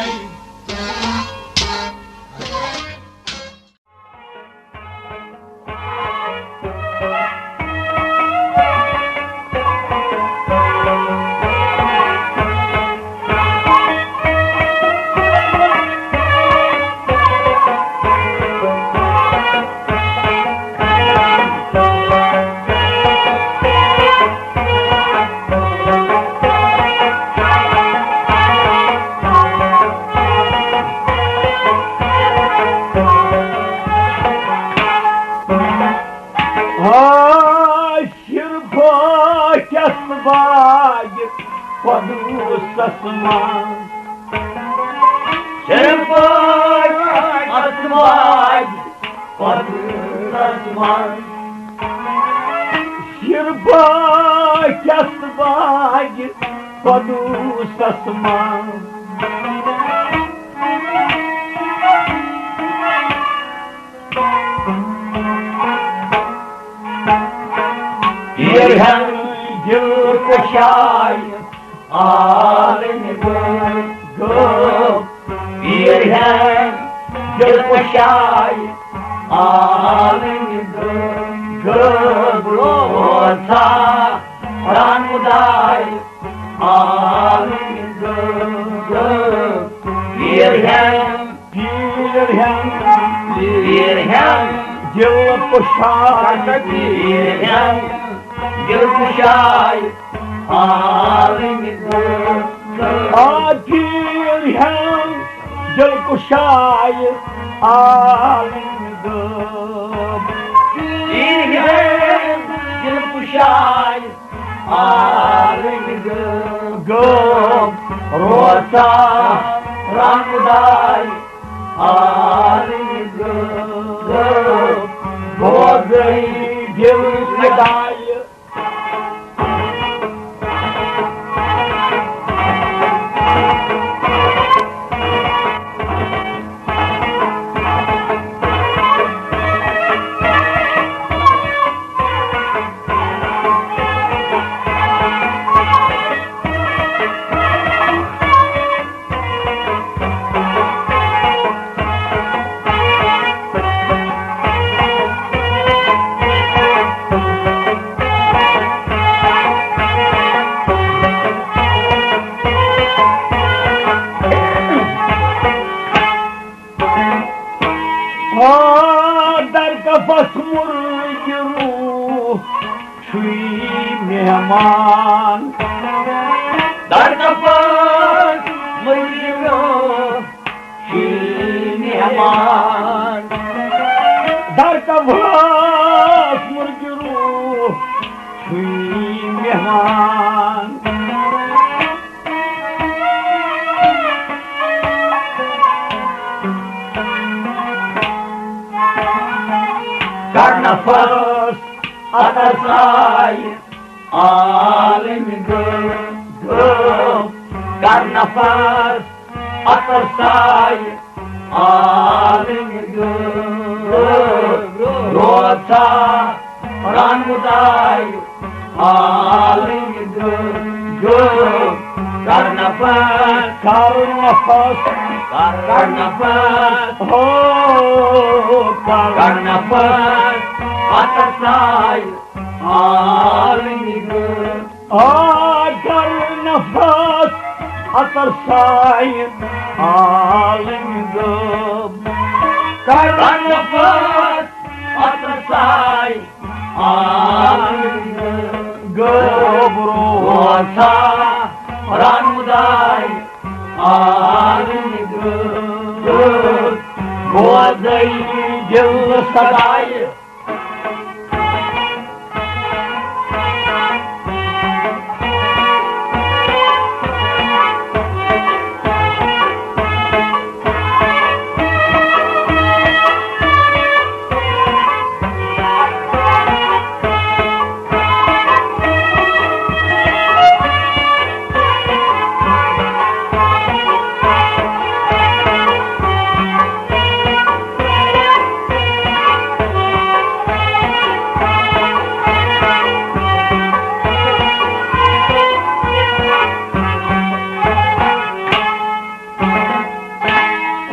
آ، شِرباکٮ۪س باغِ قۄدوٗسَس منٛز۔ شِرباکٮ۪س باغِ قۄدوٗسَس منٛز۔ شِرباکٮ۪س باغِ قۄدوٗسَس منٛز۔ پیٖر ہٮ۪ن دِل کُشایہِ عالمہِ غٲب، غٲب۔ پیٖر ہٮ۪ن دِل کُشایہِ عالمہِ غٲب، غٲب۔ روزا رنگدار عالمہِ غٲب، غٲب۔ پیٖر ہٮ۪ن، پیٖر ہٮ۪ن، پیٖر ہٮ۪ن، دِل کُشایہِ، پیٖر ہٮ۪ن، دِل کُشایہِ عالمہِ غٲب۔ آ پیٖر ہٮ۪ن دِل کُشایہِ عالمہِ غٲب۔ پیٖر ہٮ۪ن دِل کُشایہِ عالمہِ غٲب۔ غٲب۔ روزا رنگدار عالمہِ غٲب۔ بوزے دِل صدایہِ۔ آ، در کفس مرغ روح چھُے مہمان۔ در کفس مرغ روح چھُے مہمان۔ در کفس مرغ روح چھُے مہمان۔ کر نفس عطر سایہِ عالمہِ غٲب، غٲب۔ کر نفس عطر سایہِ عالمہِ غٲب۔ روزا رنگدار عالمہِ غٲب۔ کر نفس، کر نفس، کر نفس۔ ہو، کر۔ کر نفس عطر سایہِ عالمہِ غٲب۔ آ، کر نفس عطر سایہِ عالمہِ غٲب۔ کر نفس عطر سایہِ عالمہِ غٲب۔ روزا رنگدار عالمہِ غٲب۔ بوزے دِل صدایہِ۔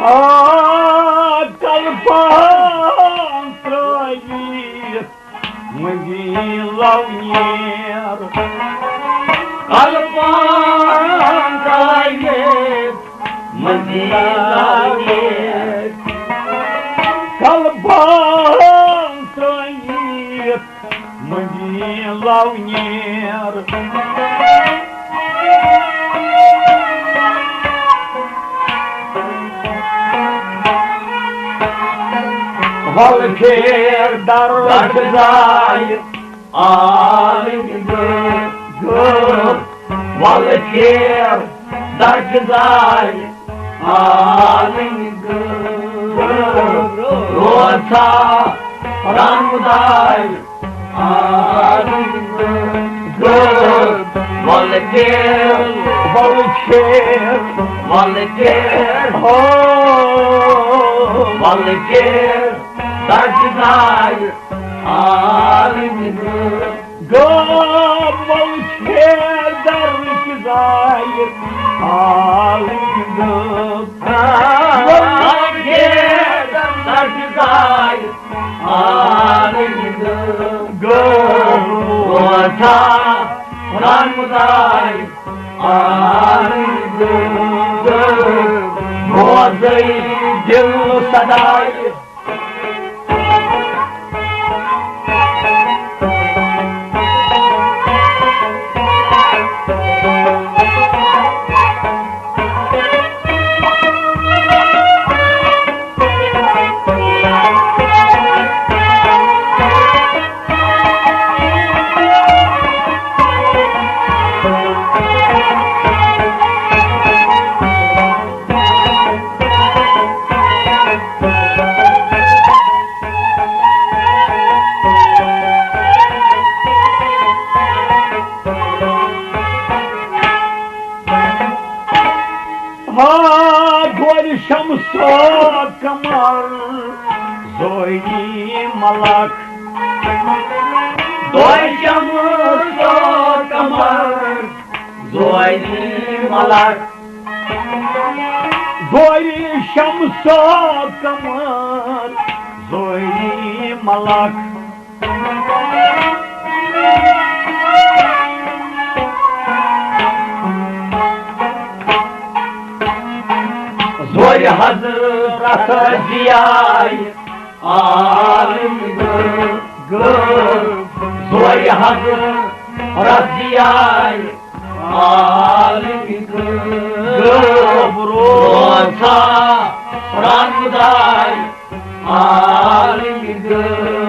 آ، کلہٕ پان ترٛٲوِتھ مٔنٛزی لو نیر۔ کلہٕ پان ترٛٲوِتھ مٔنٛزی لو نیر۔ کلہٕ پان ترٛٲوِتھ مٔنٛزی لو نیر۔ وَلہٕ پھیر در کھزایہِ عالمہِ غٲب۔ وَلہٕ پھیر در کھزایہِ عالمہِ غٲب۔ روزا رنگدار عالمہِ غٲب۔ وَلہٕ پھیر، وَلہٕ پھیر، وَلہٕ پھیر۔ ہو۔ وَلہٕ پھیر در کھزایہِ عالمہِ غٲب۔ گٲو وَل چھے در کہِ زایہِ عالم گٲو۔ وَل چھے در کہِ زایہِ عالم گٲو۔ گٲو ووتھا رنگ زایہِ عالم گٲو۔ بوزے دل صدایہِ۔ ہا گۄڈٕ شمسو قمر زوینی ملک۔ دۄیہِ شمسو قمر زوینی ملک۔ دۄیہِ شمسو قمر زوینی ملک۔ زورِ حضرت ضیاے عالم گٲو۔ زورِ حضرت ضیاے عالم گٲو۔ روزا رنگ داے عالم گٲو۔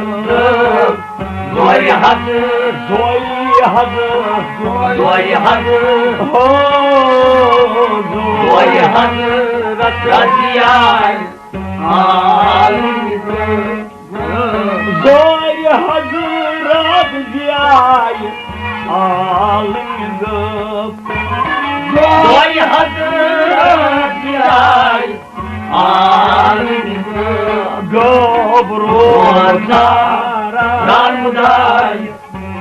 زورِ حضرت، زورِ حضرت، زورِ حضرت، ہو، زورِ حضرت ضیاے عالم گٲو۔ زورِ حضرت ضیاے عالم گٲو۔ زورِ حضرت ضیاے عالم گٲو۔ گٲو روزا رنگ داے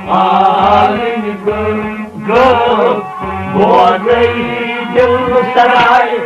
عالم گٲو۔ گٲو بوزے دل صدایہِ۔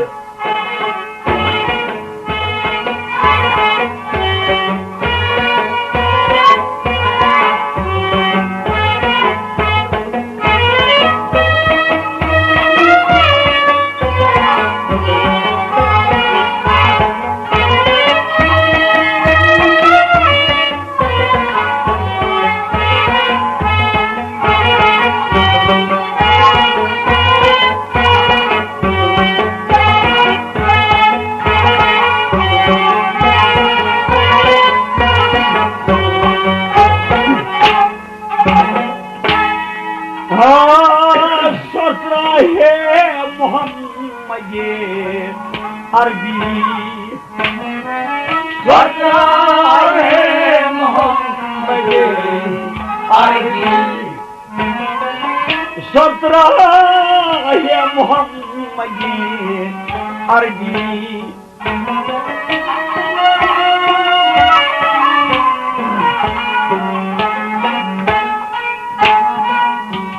ہا، سۄترا ہے محمد عربی۔ سۄترا ہے محمد عربی۔ سۄترا ہے محمد عربی۔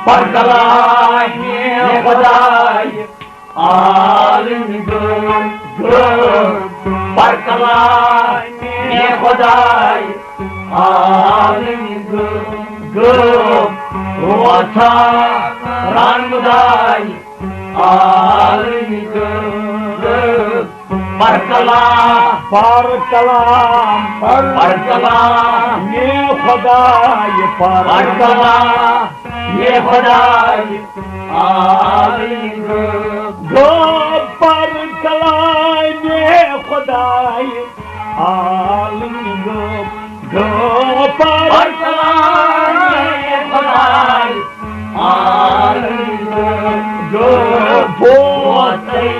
پر کلامِ خدای عالم گٲو، گٲو۔ پر کلامِ خدای عالم گٲو، گٲو۔ روزا رنگ داے عالم گٲو۔ پر کلام، پر کلام، پر کلامِ خدای، پر پر کلامِ خدای عالم گٲو۔ گٲو پر کلامِ خدای عالم گٲو۔ گٲو پر پر کلامِ خدای عالم گٲو۔ گٲو بوزے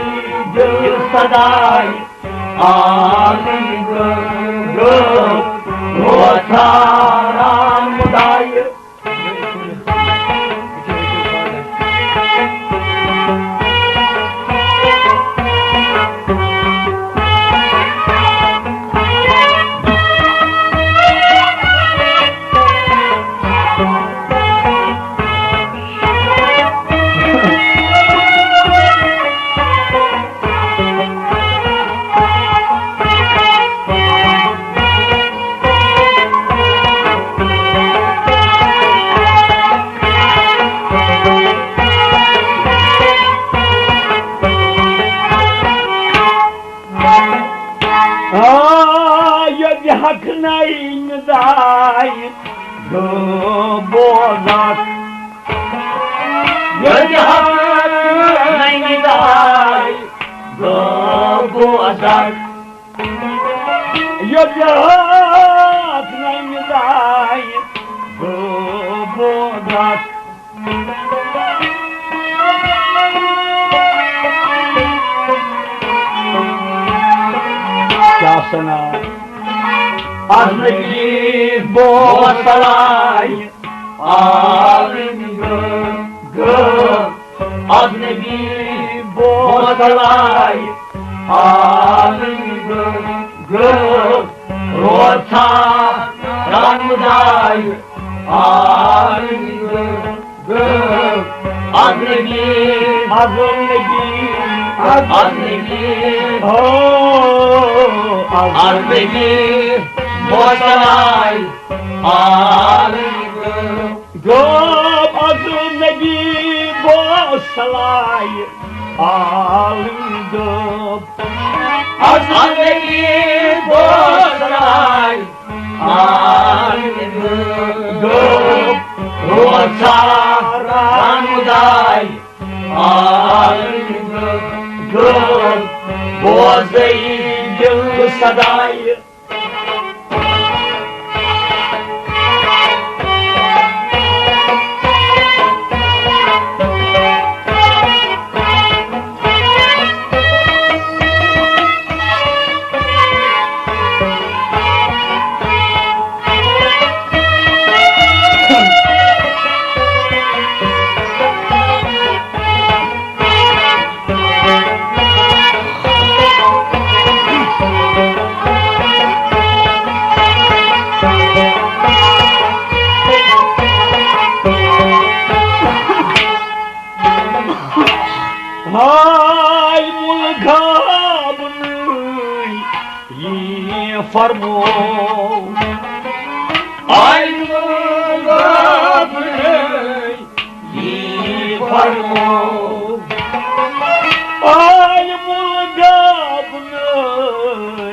دل صدای عالم گٲو۔ گٲو روزا رنگ داے۔ بوزکھ۔ ییٚتہِ ہتھ ننہِ داے گٲو بوزکھ۔ ییٚتہِ ہتھ ننہِ داے گٲو بوزکھ۔ کیٛاہ سنا؟ از نبی بوسلاے عالم گٲو۔ از نبی بوسلاے عالم گٲو۔ روزا رنگداے عالم گٲو۔ از نبی، از نبی، از نبی، او، از نبی بوسلاے عالم گٲو۔ گٲو از نبی بوسلاے عالم گٲو۔ از نبی بوسلاے عالم گٲو۔ روزا رنگداے عالم گٲو۔ بوزے دل صداے۔ ہاے مُلغابنٕے یی فرمو، ہاے مُلغابنٕے یی فرمو، ہاے مُلغابنٕے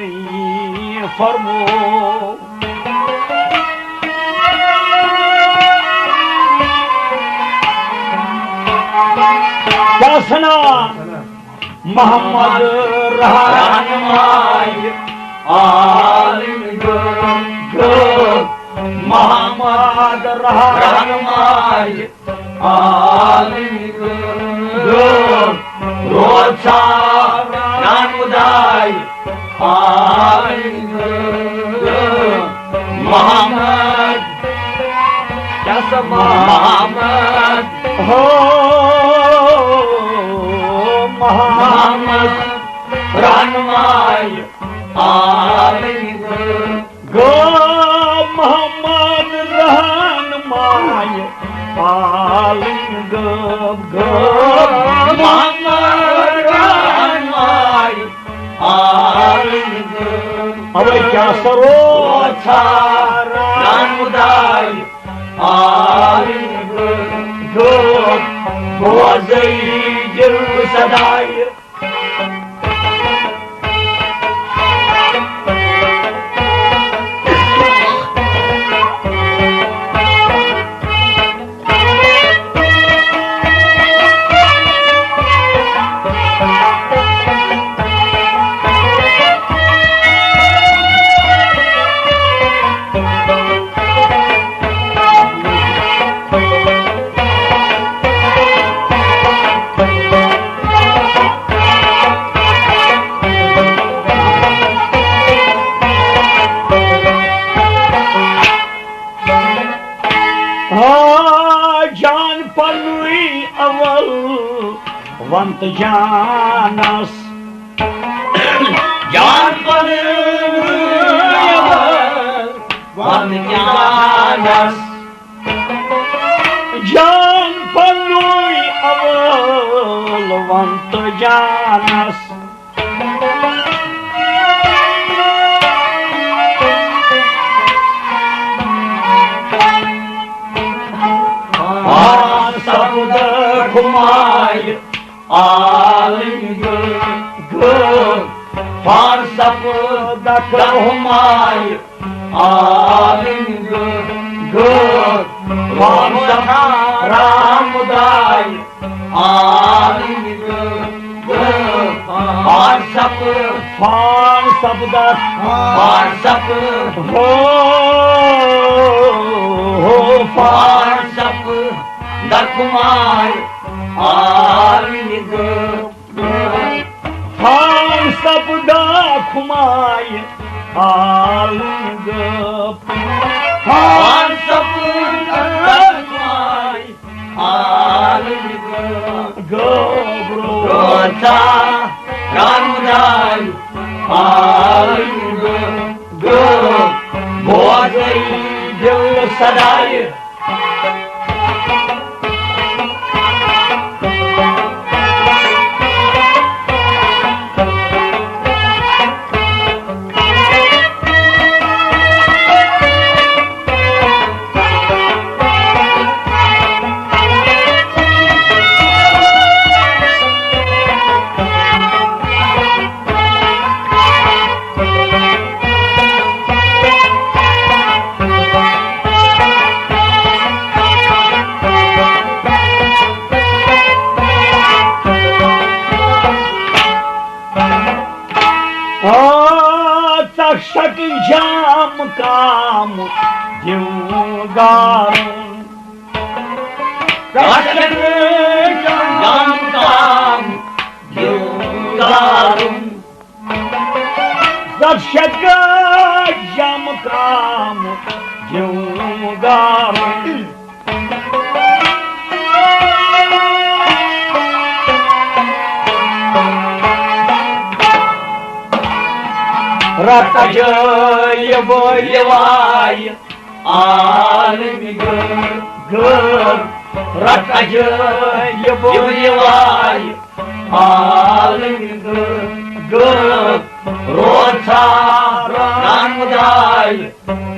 یی فرمو۔ کیٛاہ سنا؟ محمد رہنماے عالم گٲو، گٲو۔ محمد رہنماے عالم گٲو۔ روزا رنگداے عالم گٲو۔ محمد، کیٛاہ سا محمد؟ ہو محمد۔ محمد رہنماے عالم گٲو۔ گٲو محمد رہنماے عالم گٲو، گٲو محمد رہنماے عالم گٲو۔ اوے کیٛاہ سا روزا رنگداے عالم گٲو، گٲو بوزے دل صداے۔ آ، جان پنُے اول ونت جانس۔ جان پنُے اول ونت جانس۔ جان پنُے اول ونت جانس۔ پار سپد ہمایہ عالم گٲو، گٲو۔ پار سپد ہمایہ عالم گٲو، گٲو۔ پان سپد رام داے عالم گٲو۔ پان سپد، پان سپد، پان سپد، ہو، ہو، پان سپد درخمار عالم گٲو۔ پان سپد درخمار عالم گٲو۔ پان سپد درخمار عالم گٲو۔ گٲو روزا رام داے عالم گٲو۔ گٲو بوزے دل صداے۔ آ، ژکشک جام کام دیو گارُن۔ ژکشک جام کام دیو گارُن۔ ژکشک جام کام دیو گارُن۔ رٹ عجٲیِب لِوایہِ عالمِ گٲو۔ رٹ عجٲیِب لِوایہِ عالمِ گٲو۔ روزا رام داے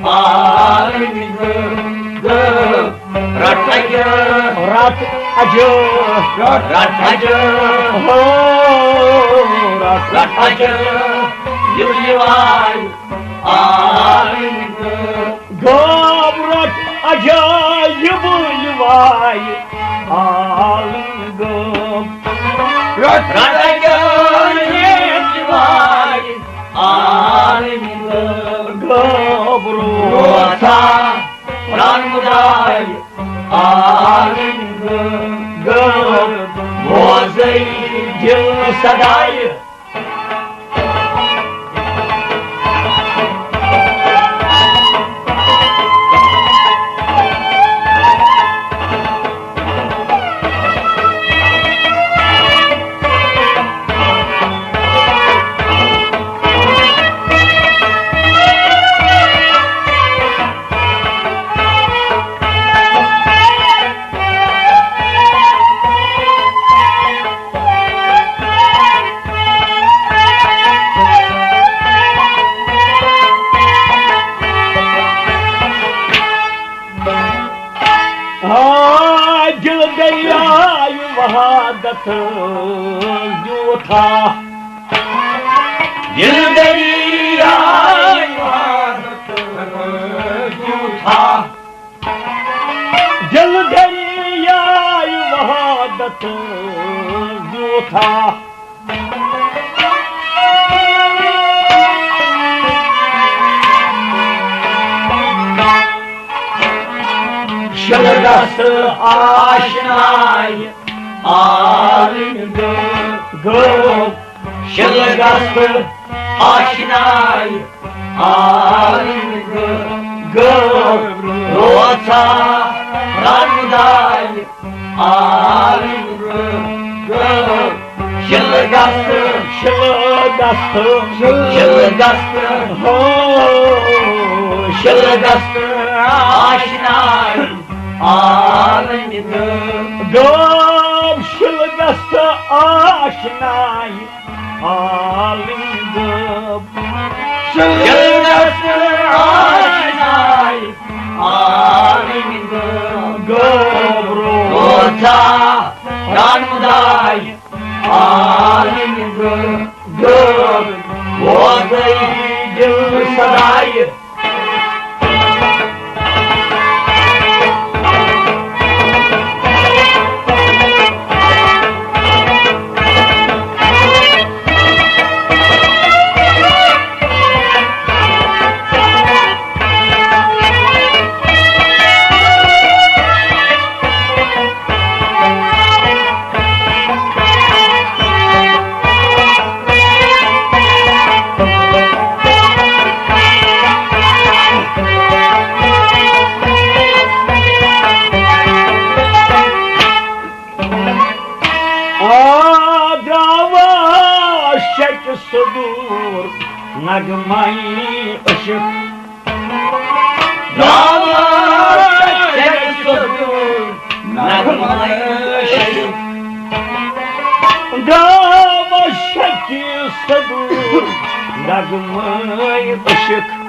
عالمِ گٲو۔ رٹ عجٲیِب، رٹ عجٲیِب، رٹ عجٲیِب، ہو، رٹ عجٲیِب لِوایہِ عالمِ گٲو۔ گٲو رٹ عجٲیِب لِوایہِ عالمِ گٲو۔ رٹ عجٲیِب لِوایہِ عالمِ گٲو۔ گٲو روزا رام داے عالمِ گٲو۔ گٲو بوزے دل صداے۔ آ، دل دریائے وحدت زیوٗٹھا۔ دل دریائے وحدت زیوٗٹھا۔ دل دریائے وحدت زیوٗٹھا۔ شِلہٕ دست آشنایہِ عالمِ گٲو۔ شِلہٕ دست آشنایہِ عالمِ گٲو۔ گٲو روزا رام داے عالمِ گٲو۔ شِلہٕ دست، شِلہٕ دست، شِلہٕ دست، ہو، شِلہٕ دست آشنایہِ عالمِ گٲو۔ گٲو شِلہٕ دست آشنایہِ عالمِ گٲو۔ شِلہٕ دست آشنایہِ عالمِ گٲو۔ گٲو روزا رام داے عالمِ گٲو۔ گٲو بوزے دل صداے۔ دوٗر نغمَے عشق۔ گاوَس شکہِ سُہ دوٗر نغمَے عشق۔ گاوَس شکہِ سُہ دوٗر نغمَے عشق۔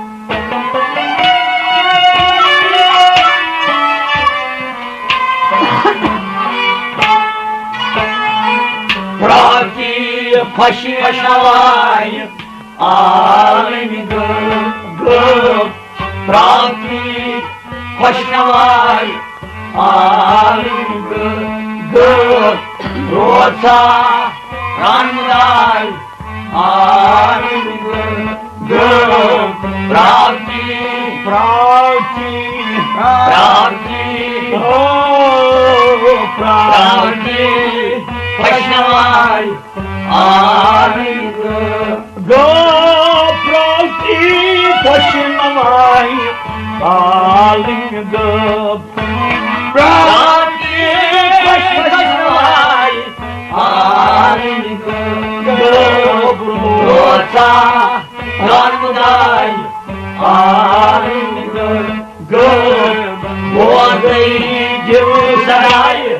پراتی خۄش نواے عالم گٲو، گٲو۔ پراتی خۄش نواے عالم گٲو، گٲو۔ روزا رنگدار عالم گٲو، گٲو۔ پراتی، پراتی، پراتی، او پراتی۔ پراتی خۄش نواے عالم گٲو، گٲو۔ پراتی خۄش نواے عالم گٲو۔ پراتی خۄش نواے عالم گٲو۔ روزا رنگدار عالم گٲو، گٲو۔ بوزے دِل صداے۔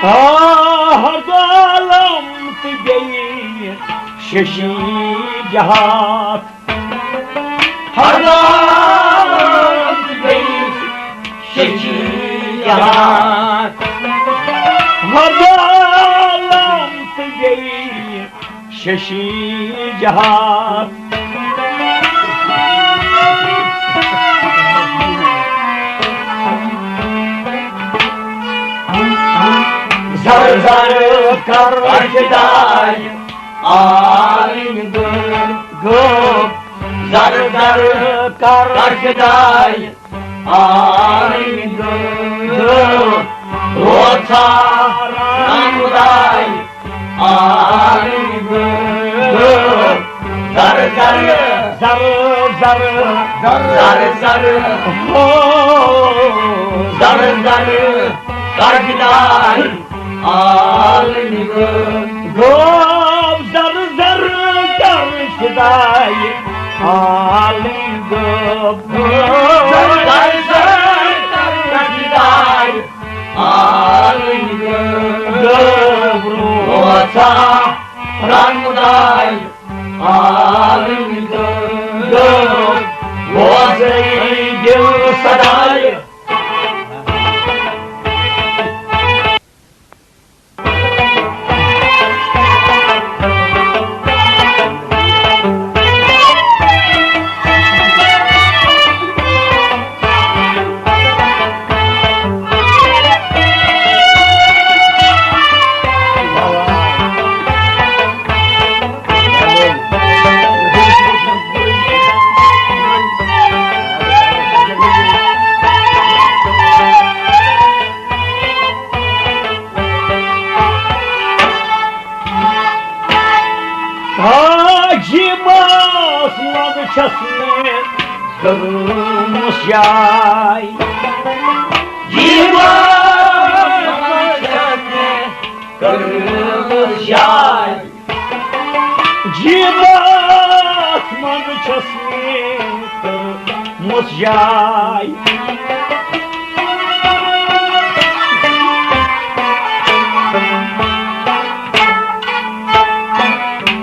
آ، ہردو عالم تہٕ بیٚیہِ ششی جہات۔ ہردو عالم تہٕ بیٚیہِ ششی جہات۔ ہردو عالم تہٕ بیٚیہِ ششی جہات۔ زر زر کر فدای عالم گٲو، گٲو۔ زر زر کر فدای عالم گٲو، گٲو۔ روزا رنگدار عالم گٲو، گٲو۔ زر زر، زر زر، زر زر، ہو۔ زر زر کر فدای عالم گٲو، گٲو۔ زر زر کر فدای عالم گٲو، گٲو۔ زر زر کر فدای عالم گٲو، گٲو۔ روزا رنگدار عالم گٲو، گٲو۔ بوزے دِل صداے۔ حاجی ماس منٛز چھَس مےٚ کٔرمٕژ جاے۔ جی ماس منٛز چھَس مےٚ کٔرمٕژ جاے۔ جیبس منٛز چھَس مےٚ کٔرمٕژ جاے۔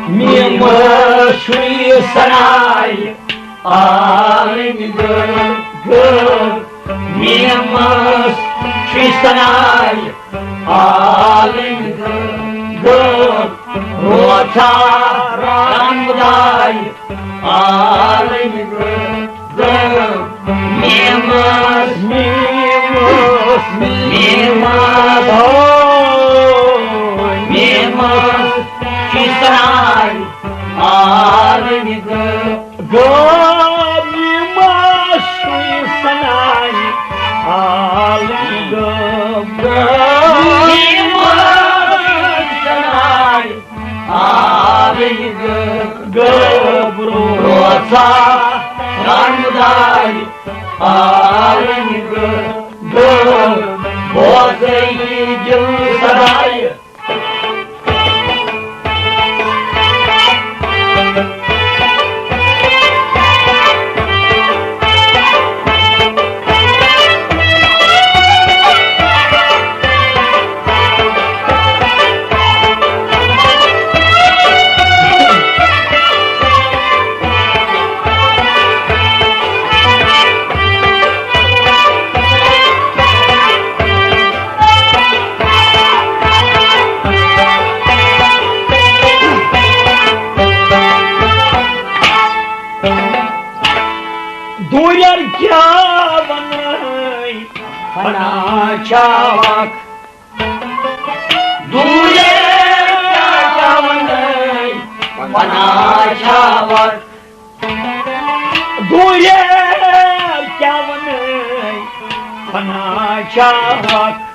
میٖمٕژ چھُے سناے عالم گٲو، گٲو۔ میٖمٕژ چھُے سناے عالم گٲو، روزا رنگدار عالم گٲو۔ میٖمٕژ، میٖمٕژ مےٚ ما بھو، مےٚ ما چھُے سرٛان عالمہِ غٲب۔ غٲب، مےٚ ما چھُے سرٛان عالمہِ غٲب۔ غٲب، مےٚ ما چھُے سرٛان عالمہِ غٲب۔ غٲب روزا رنگدار عالمہِ غٲب۔ غٲب، بوزے دِل صدایہِ۔ دوٗرٮ۪ر کیٛاہ وَنَے، فنا چھا وق۔ دوٗرٮ۪ر کیٛاہ وَنَے، فنا چھا وق۔ دوٗرٮ۪ر کیٛاہ وَنَے، فنا چھا وق۔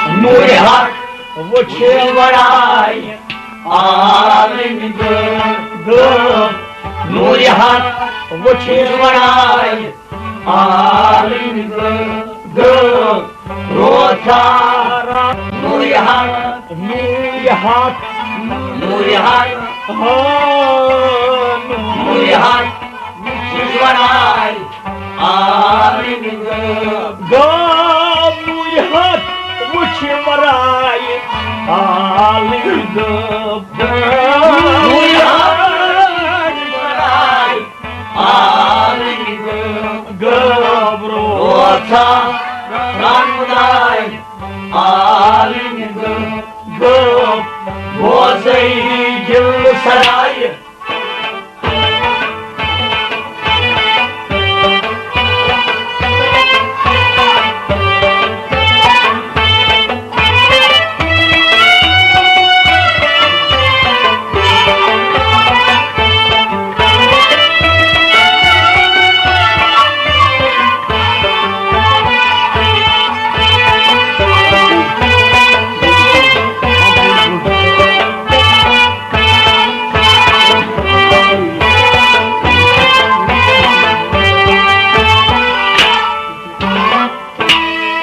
نوٗرِ حق وٕچھِ وَرٲے عالمہِ غٲب۔ نوٗرِ حق وٕچھِ وَرٲے عالمہِ غٲب۔ روزا نوٗرِ حق، نوٗرِ حق، نوٗرِ حق، ہا، نوٗرِ حق وٕچھِ وَرٲے عالمہِ غٲب۔ غٲب، نوٗرِ حق وٕچھِ وَرٲے عالمہِ غٲب۔ نوٗرِ حق وٕچھِ وَرٲے عالمہِ غٲب۔ غٲب روزا رنگدار عالمہِ غٲب۔ غٲب، بوزے دِل صدایہِ۔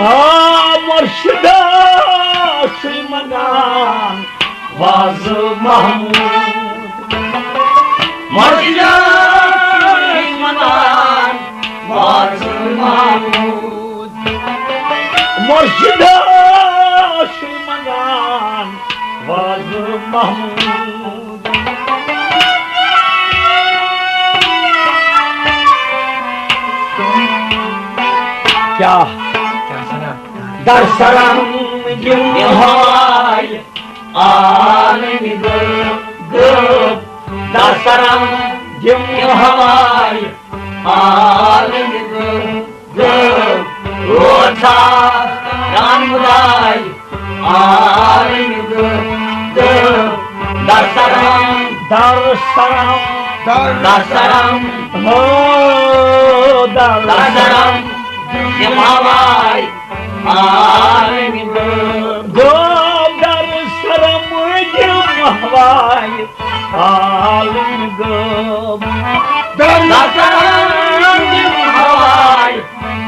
آ مرشدہ چھُے منگان وازٕ محمود۔ مرشدہ چھُے منگان وازٕ محمود۔ مرشدہ چھُے منگان وازٕ محمود۔ کیٛاہ؟ کیٛاہ سنا؟ در سرم دِم ہوایہِ عالمہِ غٲب۔ در سرم دِم ہوایہِ عالمہِ غٲب۔ غٲب، روزا رنگدار عالمہِ غٲب۔ غٲب، در سرم، در سرم، در سرم، ہو در در سرم، دِم ہوایہِ عالمہِ غٲب۔ غٲب، در سرم دِم ہوایہِ عالمہِ غٲب۔ در سرم دِم ہوایہِ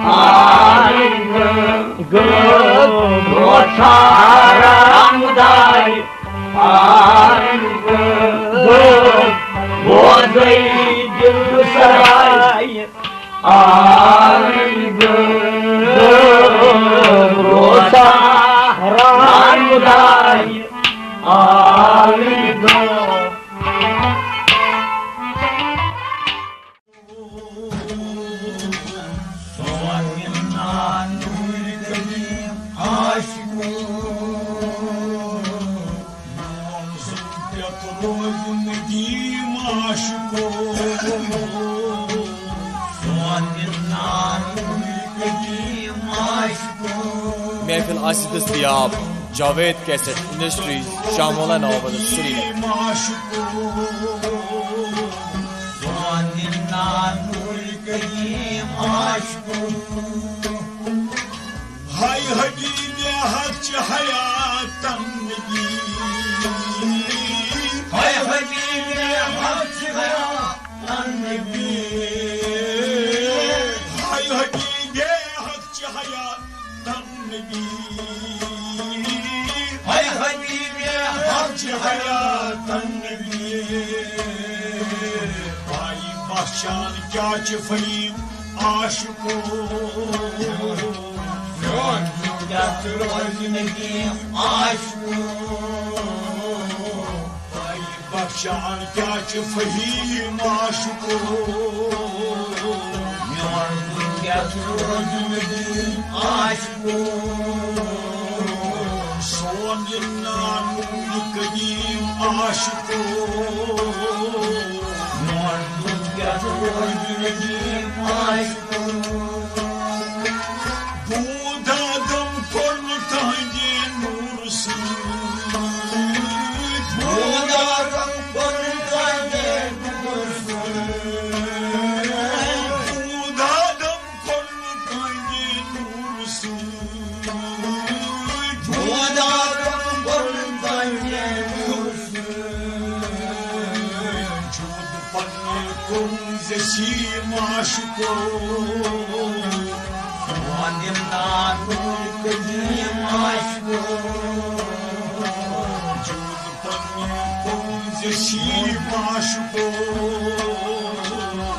عالمہِ غٲب۔ غٲب، روزا رنگدار عالمہِ غٲب۔ بوزے دِل صدایہِ عالمہِ غٲب۔ روزا رنگدار عالمہِ غٲب۔ محفل آسہِ دٔستیاب۔ جاوید کیسٹ انڈسٹریز، شاہ مولانا آباد، سرینگر۔ ہاے حبیبی، حق چہ حیاتن نبی۔ ہاے حبیبی، حق چہ حیاتن نبی۔ ہاے حبیبی، حق چہ حیاتن نبی۔ ہاے حبیبی، حق چہ حیاتن نبی۔ آئی پہچان کیا چہ فہیم عاشقو۔ میون دل کیا چہ روزِ ندیم عاشقو۔ آئی پہچان کیا چہ فہیم عاشقو۔ میون دل کیا چہ روزِ ندیم عاشقو۔ سون یہ نانوی قدیم عاشقو۔ میون دل کیا چہ روزِ ندیم عاشقو۔ بود آدم کوٚر نہٕ تہنٛدِ نوٗرٕ سۭتۍ۔ بود آدم کوٚر نہٕ تہنٛدِ نوٗرٕ سۭتۍ۔ بود آدم کوٚر نہٕ تہنٛدِ نوٗرٕ سۭتۍ۔ بود آدم کوٚر نہٕ تہنٛدِ نوٗرٕ سۭتۍ۔ جود پننہِ کوٚرُن زِ سیٖم عاشقو۔ وَنہِ نانُن قدیٖم عاشقو۔ جود پننہِ کوٚرُن زِ سیٖم عاشقو۔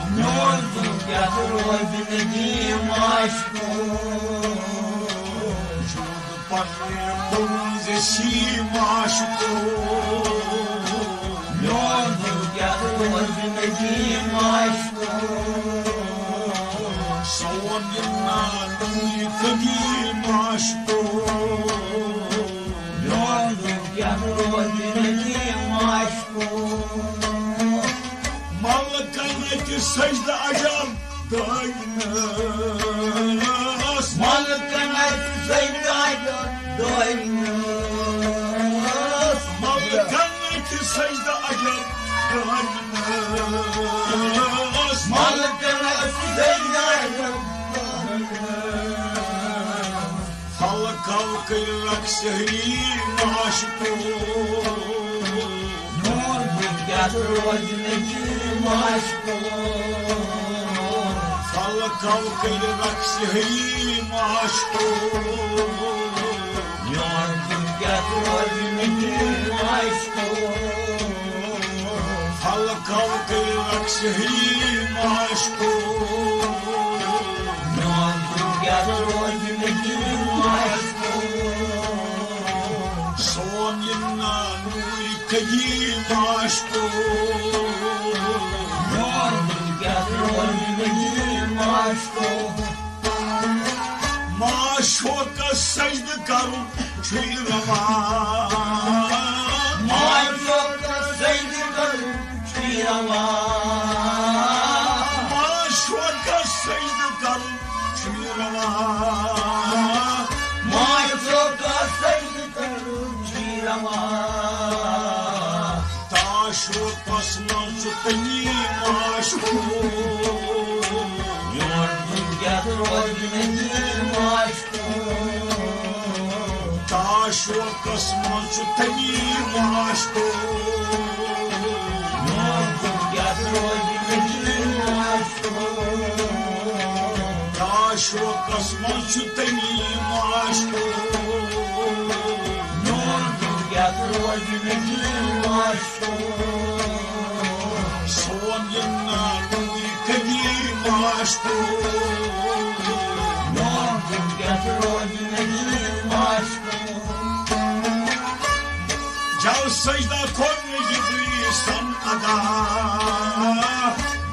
میون دل کیٛاہ روزِ ندیٖم عاشقو۔ جود پننہِ کوٚرُن زِ سیٖم عاشقو۔ میون دل کیٛاہ روزِ ندیٖم عاشقو۔ سون یہِ نانوی قدیٖم عاشقو۔ میون دل کیٛاہ روزِ ندیٖم عاشقو۔ ملکن اَتہِ سجدٕ عجب دٲنِس۔ ملکن اَتہِ سجدٕ عجب دٲنِس۔ ملکن اَتہِ سجدٕ عجب دٲنِس۔ ملکن اَتہِ سجدٕ عجب دٲنِس۔ خلقو کٔرۍ رقص حریم عاشقو۔ میون دل کیٛاہ روزِ ندیٖم عاشقو۔ خلقو کٔرۍ رقص حریم عاشقو۔ میون دل کیٛاہ روزِ ندیٖم عاشقو۔ خلقو کٔرۍ رقص حریم عاشقو۔ میون دل کیٛاہ روزِ ندیٖم عاشقو۔ سون یہِ نانوی قدیٖم عاشقو۔ میون دل کیٛاہ روزِ ندیٖم عاشقو۔ معشوقس سجدٕ کرُن چھُے روا۔ معشوقس سجدٕ کرُن چھُے روا۔ معشوقس سجدٕ کرُن چھُے روا۔ معشوقس سجدٕ کرُن چھُے روا۔ تعشوقس منٛز چھُ تمیم عاشقو۔ میون دل کیٛاہ روزِ ندیٖم عاشقو۔ تعشوقس منٛز چھُ تمیم عاشقو۔ میون دل کیٛاہ روزِ ندیٖم عاشقو۔ تعشوقس منٛز چھُ تمیم عاشقو۔ میون دل کیٛاہ روزِ ندیٖم عاشقو۔ سون یہِ نانوی قدیٖم عاشقو۔ میون دل کیٛاہ روزِ ندیٖم عاشقو۔ جل سجدہ کوٚر نہٕ ابلیسن ادا۔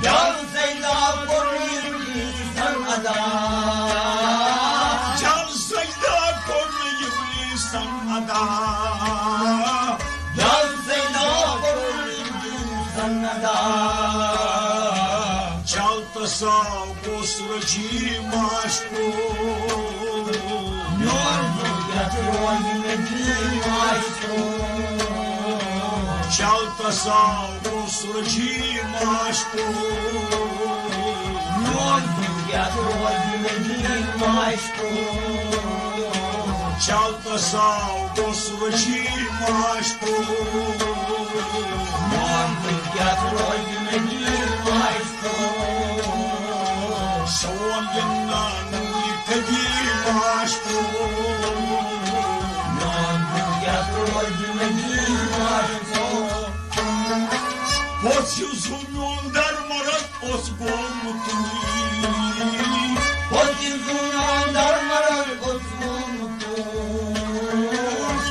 جل سجدہ کوٚر نہٕ ابلیسن ادا۔ جل سجدہ کوٚر نہٕ ابلیسن ادا۔ جل سجدہ کوٚر نہٕ ابلیسن ادا۔ جل تسا گوس رجیم عاشقو۔ میون چل تصوف رجیم عاشقو، میون دُنیا روزِ مدیٖنہٕ عاشقو۔ چل تصوف رجیم عاشقو، میون دُنیا روزِ مدیٖنہٕ عاشقو۔ سون گِنٛدان نوٗرِ قدیٖم عاشقو، میون دُنیا روزِ مدیٖنہٕ عاشقو۔ پوٚز یُس ہُہ میون درمرد اوس گوٚمُت۔ پوٚز یُس ہُہ میون درمرد اوس گوٚمُت۔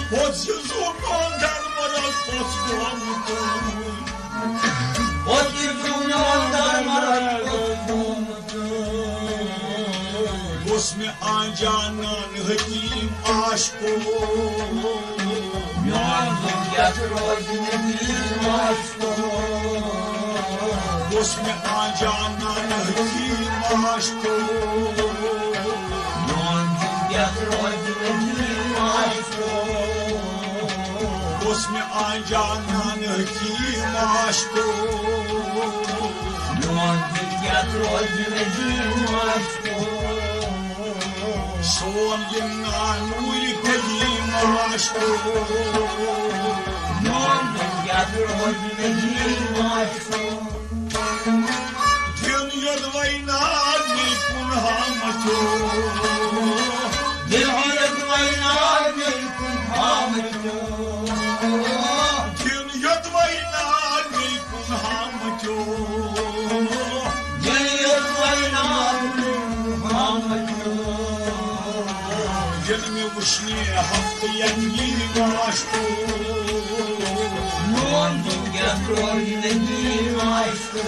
پوٚز یُس ہُہ میون درمرد اوس گوٚمُت۔ پوٚز یُس ہُہ میون درمرد اوس گوٚمُت۔ اوس مےٚ آنجانان حکیم عاشقو۔ میون دُنیا روزِ مدیٖنہٕ عاشقو۔ اوس مےٚ آنجانان حکیم عاشقو۔ میون دُنیا روزِ مدیٖنہٕ عاشقو۔ اوس مےٚ آنجانان حکیم عاشقو۔ میون دُنیا روزِ مدیٖنہٕ عاشقو۔ سون گِنٛدان نوٗرِ قدیٖم عاشقو۔ میون دُنیا روزِ مدیٖنہٕ عاشقو۔ دِل یوٚدوَے ناز مےٚ کُن ہامَتیو۔ دِل یوٚدوَے ناز مےٚ کُن ہامَتیو۔ دِل یوٚدوَے ناز مےٚ کُن ہامَتیو۔ دِل یوٚدوَے ناز مےٚ کُن ہامَتیو۔ ییٚلہِ مےٚ وٕچھنہِ ہفتہٕ یقیٖن عاشقو۔ میون دُنیا روزِ مدیٖنہٕ عاشقو۔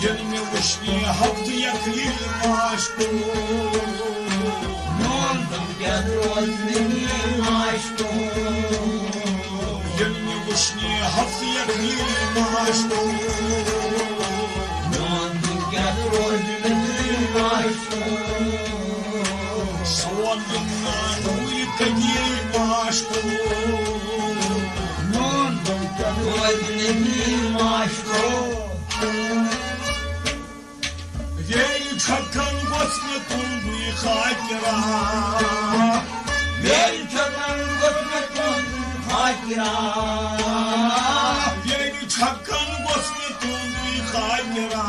ییٚلہِ مےٚ وٕچھنہِ ہفتہٕ یقیٖن عاشقو۔ میون دُنیا روزِ مدیٖنہٕ عاشقو۔ ییٚلہِ مےٚ وٕچھنہِ ہفتہٕ یقیٖن عاشقو۔ میون دُنیا روزِ مدیٖنہٕ عاشقو۔ سون گِنٛدان نوٗرِ قدیٖم عاشقو۔ میون دُنیا روزِ مدیٖنہٕ عاشقو۔ ویرِ چھۄکن گوٚژھ مےٚ تُلنُے خاطرا۔ ویرِ چھۄکن گوٚژھ مےٚ تُلنُے خاطرا۔ ویرِ چھۄکن گوٚژھ مےٚ تُلنُے خاطرا۔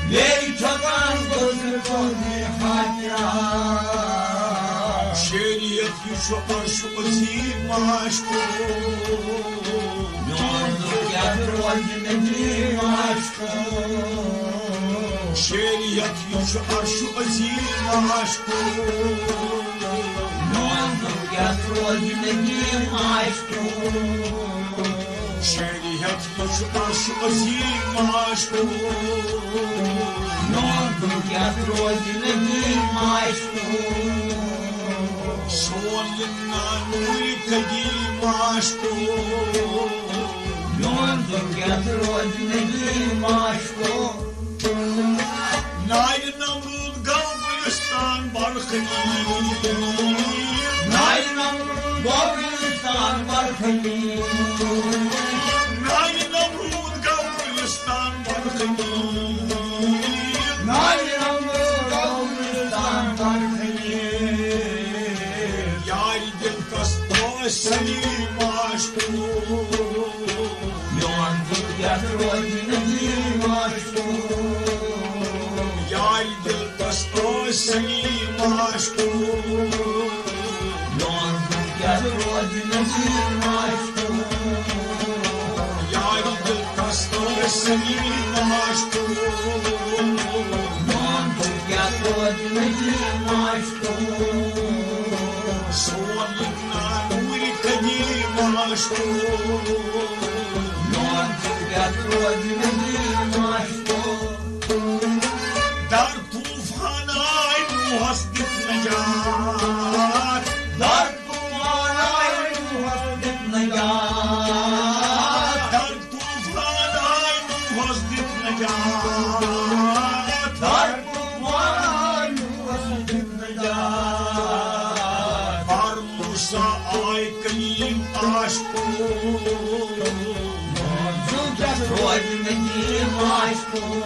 ویرِ چھۄکن گوٚژھ مےٚ تُلنُے خاطرا۔ شیریت یہِ چھُ عرشُ عظیٖم عاشقو۔ میون دُنیا روزِ مدیٖنہٕ عاشقو۔ شیریت یہِ چھُ عرشُ عظیٖم عاشقو۔ میون دُنیا روزِ مدیٖنہٕ عاشقو۔ شیریت یہِ چھُ عرشُ عظیٖم عاشقو۔ میون دُنیا روزِ مدیٖنہٕ عاشقو۔ سون یہِ نوٗرِ قدیٖم عاشقو۔ میون دُنیا روزِ مدیٖنہٕ عاشقو۔ نارِ نمروٗد گوٚو گُلِستان برخنی۔ نارِ نمروٗد گوٚو گُلِستان برخنی۔ نارِ نمروٗد گوٚو گُلِستان برخنی۔ نارِ نمروٗد گوٚو گُلِستان برخنی۔ یارِ دِل کس اوس سلیٖم عاشقو۔ میون دُنیا روزِ مدیٖنہٕ عاشقو۔ یارِ دِل کس اوس سلیٖم عاشقو۔ میون دُنیا روزِ مدیٖنہٕ عاشقو۔ یارِ دِل کس اوس سلیٖم عاشقو۔ میون دُنیا روزِ مدیٖنہٕ عاشقو۔ سون یہِ نوٗرِ قدیٖم عاشقو۔ میون دُنیا روزِ مدیٖنہٕ عاشقو۔ در طوفان آے نوحس دِتھ نجات۔ در طوفان آے نوحس دِتھ نجات۔ در طوفان آے نوحس دِتھ نجات۔ در طوفان آے نوحس دِتھ نجات۔ روزِ ندیٖم آشکو۔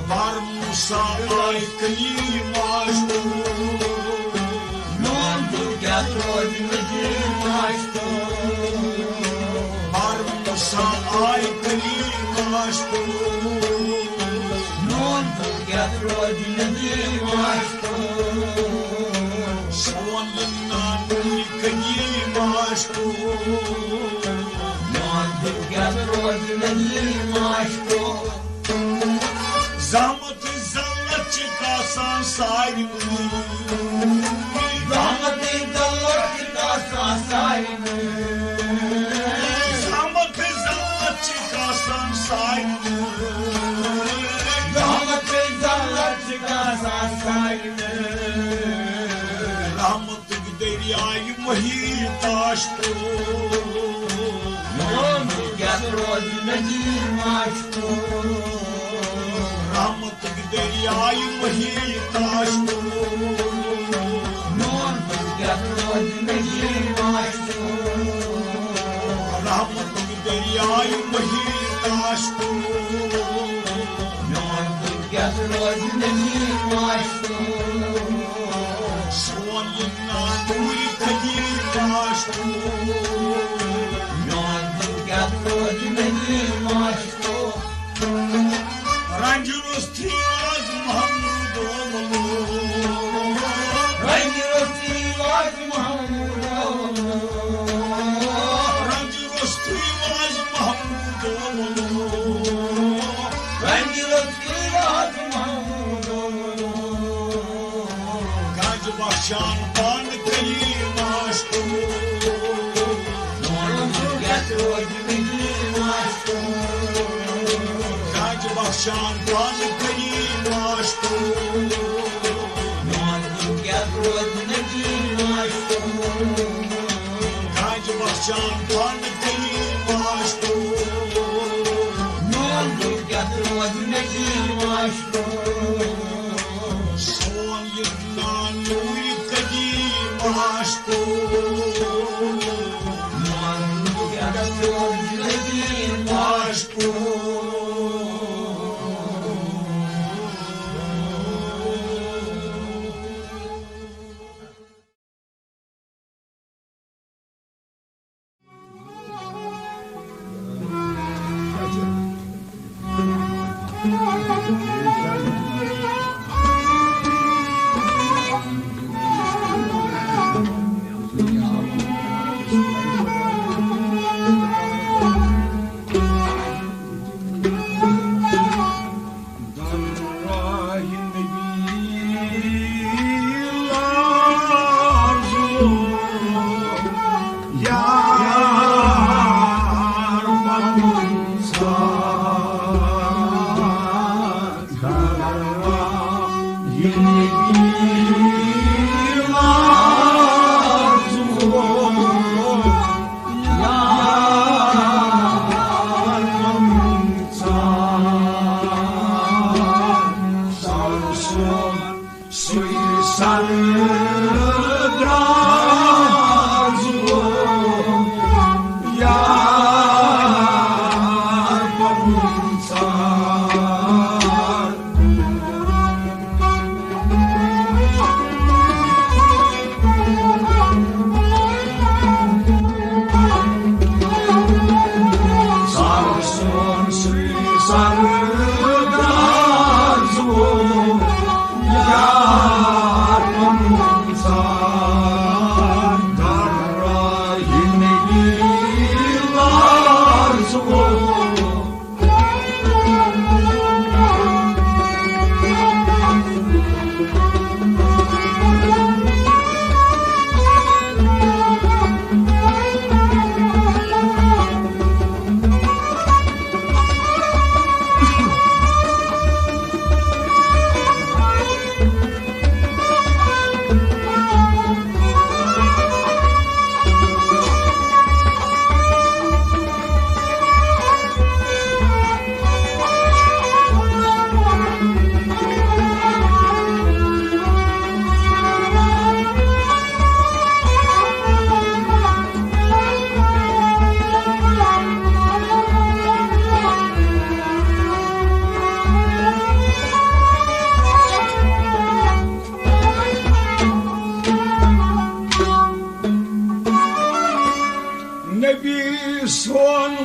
بر موسیٰ آے کلیٖم آشکو۔ میون دل کیٛاہ روزِ ندیٖم آشکو۔ بر موسیٰ آے کلیٖم آشکو۔ میون دل کیٛاہ روزِ ندیٖم آشکو۔ سون یہِ نانوٕے قدیٖم آشکو۔ میون دل کیٛاہ روزِ ندیٖم آشکو۔ زحمت ذلت چھِ کاسان سارنٕے۔ زحمت ذلت چھِ کاسان سارنٕے۔ زحمت ذلت چھِ کاسان سارنٕے۔ زحمت ذلت چھِ کاسان سارنٕے۔ رحمتٕکۍ دٔریاے محیط آشکو۔ میون دل کیٛاہ روزِ ندیٖم آشکو۔ رحمتٕکۍ دٔریاے محیط آشکو۔ میون دل کیٛاہ روزِ ندیٖم آشکو۔ رحمتٕکۍ دٔریاے محیط آشکو۔ میون دل کیٛاہ روزِ ندیٖم آشکو۔ سون یہِ نانوٕے قدیٖم آشکو۔ میون دل کیٛاہ روزِ ندیٖم آشکو۔ رنجہِ روٚستُے آز محمود اولو۔ رنجہِ روٚستُے آز محمود اولو۔ رنجہِ روٚستُے آز محمود اولو۔ رنجہِ روٚستُے آز محمود اولو۔ گنج بخشان پان کلیٖم آشکو۔ میون دل کیٛاہ روزِ ندیٖم آشکو۔ گنج بخشان پان کلیٖم آشکو۔ میون دل کیٛاہ روزِ ندیٖم آشکو۔ گنج بخشان پان کلیٖم آشکو۔ میون دل کیٛاہ روزِ ندیٖم آشکو۔ سون یہِ نانوٕے قدیٖم آشکو۔ میون دل کیٛاہ روزِ ندیٖم آشکو۔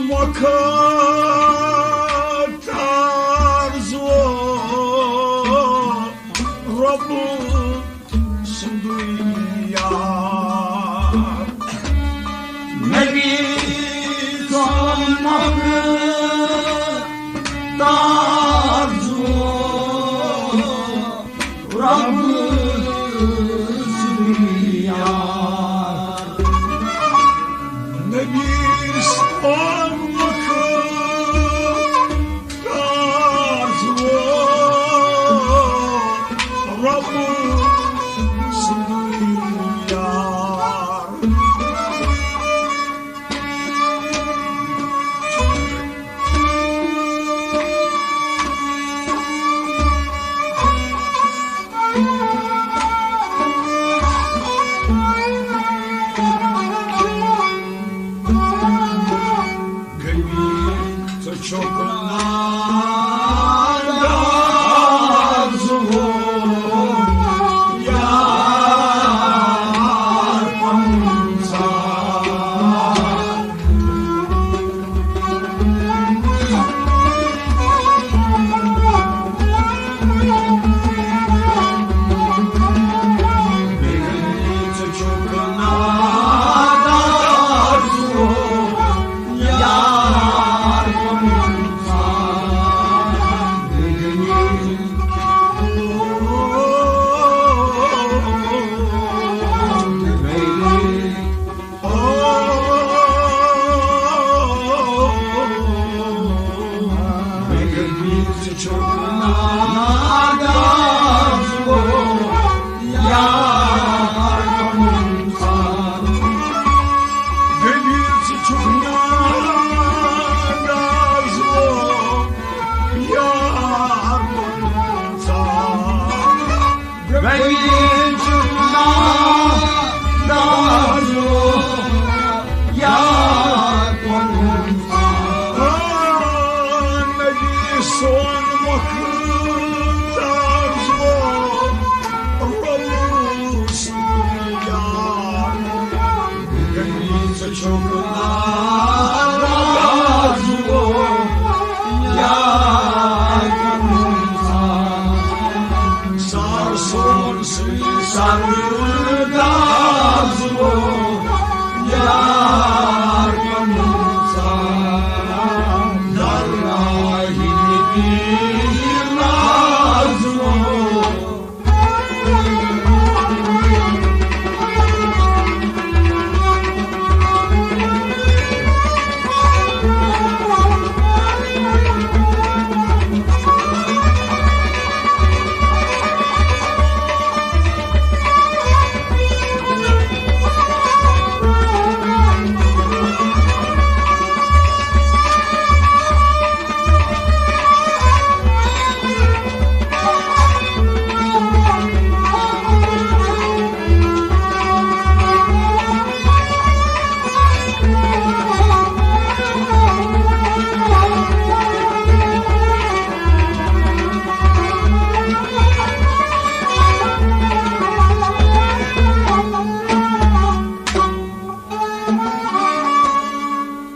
مۄکھٕ ترزو رۄبہٕ سُنٛدُے یار۔ نبی سُنٛد مۄکھٕ ترزو رۄبہٕ سُنٛدُے یار۔ نبی سُنٛد مۄکھٕ ترزو رۄبہٕ سُنٛدُے یار۔ غمی ژٕ چھُکھ ناداز ہو یار پنسار۔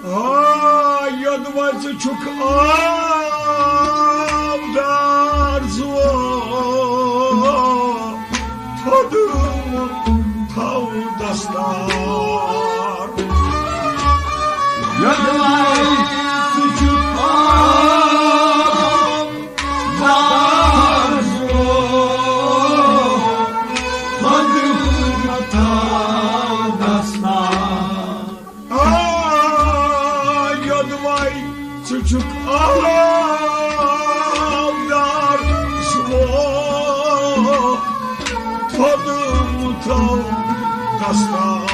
آ، یوٚدوَے ژٕ چھُکھ آبدار زُو، تھوٚدُم تھاو دستار۔ یوٚدوَے ژٕ چھُکھ آبدار زُو، تھوٚدُم تھاو دستار۔ آ، یوٚدوَے ژٕ چھُکھ آبدار زُو، تھوٚدُم تھاو دستار۔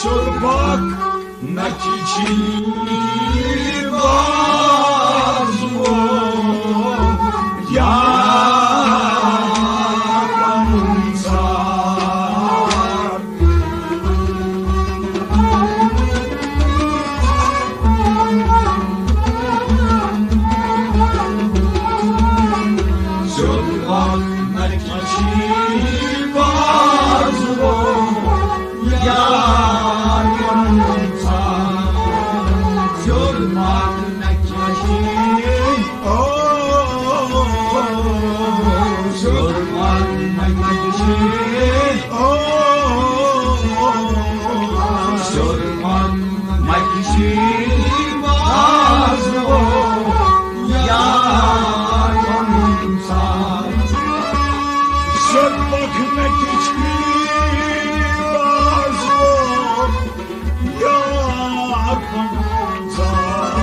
شرباک نچی چھی بازو یا نکشی بازو یار پنُن ژھار۔ سیوٚد مَتھ نکشی، او، سیوٚد مَتھ نکشی، او، سیوٚد مَتھ مکشی بازو یار پنُن ژھار۔ سیوٚد مَتھ مکشی بازو یار پنُن ژھار۔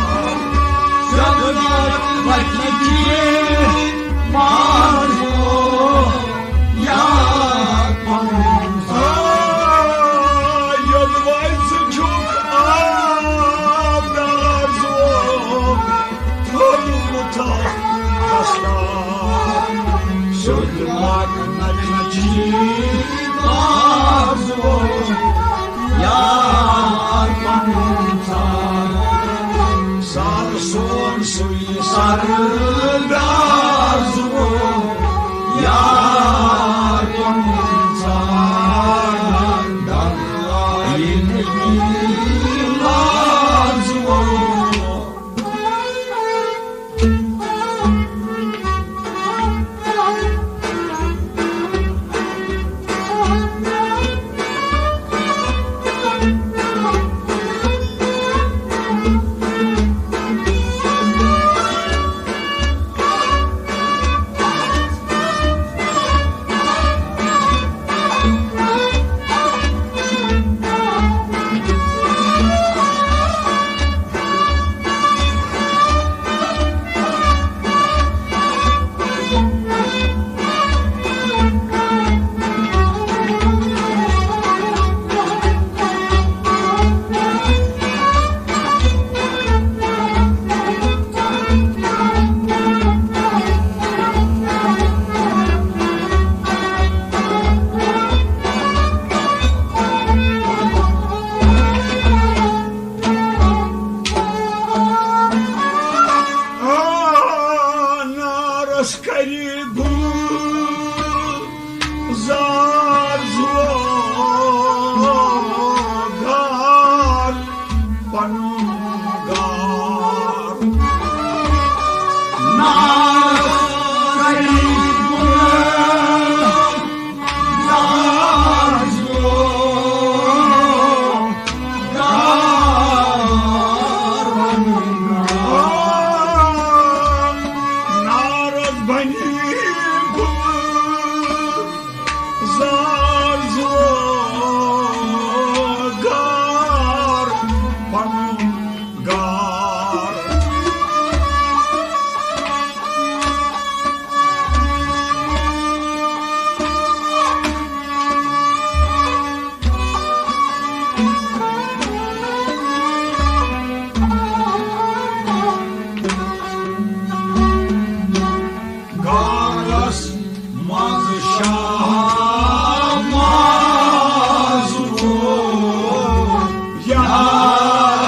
سیوٚد مَتھ مکشی بازو یار پنُن ژھار۔ یوٚدوَے ژٕ چھُکھ آب دار زوگ تھوٚومُت دستار۔ سیوٚد مَتھ نکشی بازو یار پنُن ژھار۔ سر سون سُے سردار زُو یار پنُن ژھار۔ دلایل کی لازو۔ آ، نارس کرِ گُلزار زُو گار پنُن گار۔ نارس کرِ گُلزار زُو گار پنُن گار۔ نارس بنہِ گُلزار زُو گار پنُن گار۔ گارس منٛز شاہ ماز ووت یار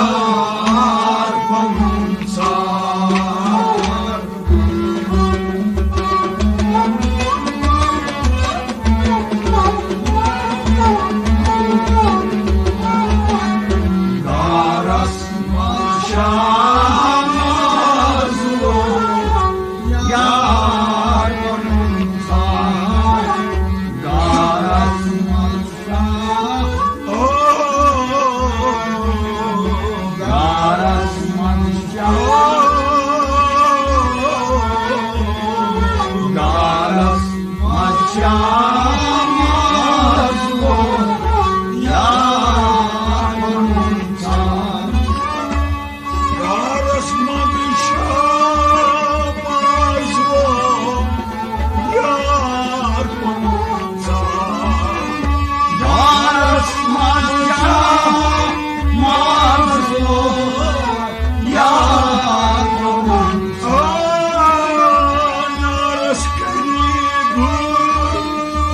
پنُن ژھار۔ گارس منٛز شاہ ماز ووت یار پنُن ژھار۔ گارس منٛز شاہ، او، گارس منٛز شاہ، گارس منٛز شاہ ماز ووت یار پنُن ژھار۔ گارس منٛز شاہ ماز ووت یار پنُن ژھار۔ گارس منٛز شاہ ماز ووت یار پنُن ژھار۔ آ، نارس کرِ گُل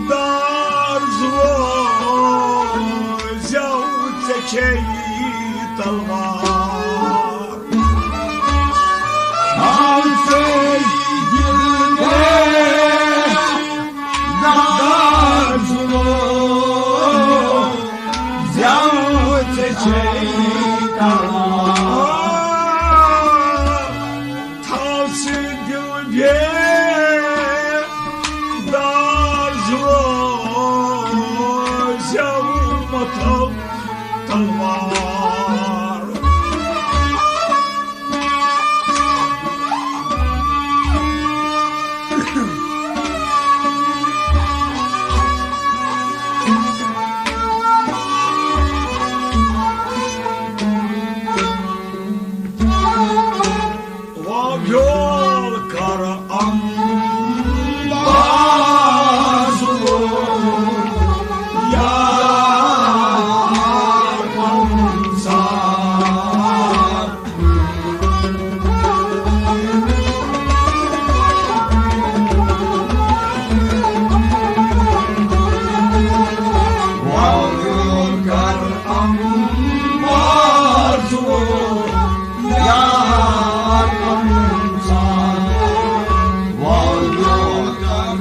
دار زُو زٮ۪و ژےٚ چھے تلوار۔ ہاو ژے دِل مےٚ دار زُو زٮ۪و ژےٚ چھے تلوار۔ تھاو ژٕ دِل بے دار زُو زٮ۪و مَتھو تلوار۔ وۄنۍ بیول کر انداز یار پنُن ژار۔ وۄنۍ بیول کر انداز یار پنُن ژار۔ وۄنۍ بیول کر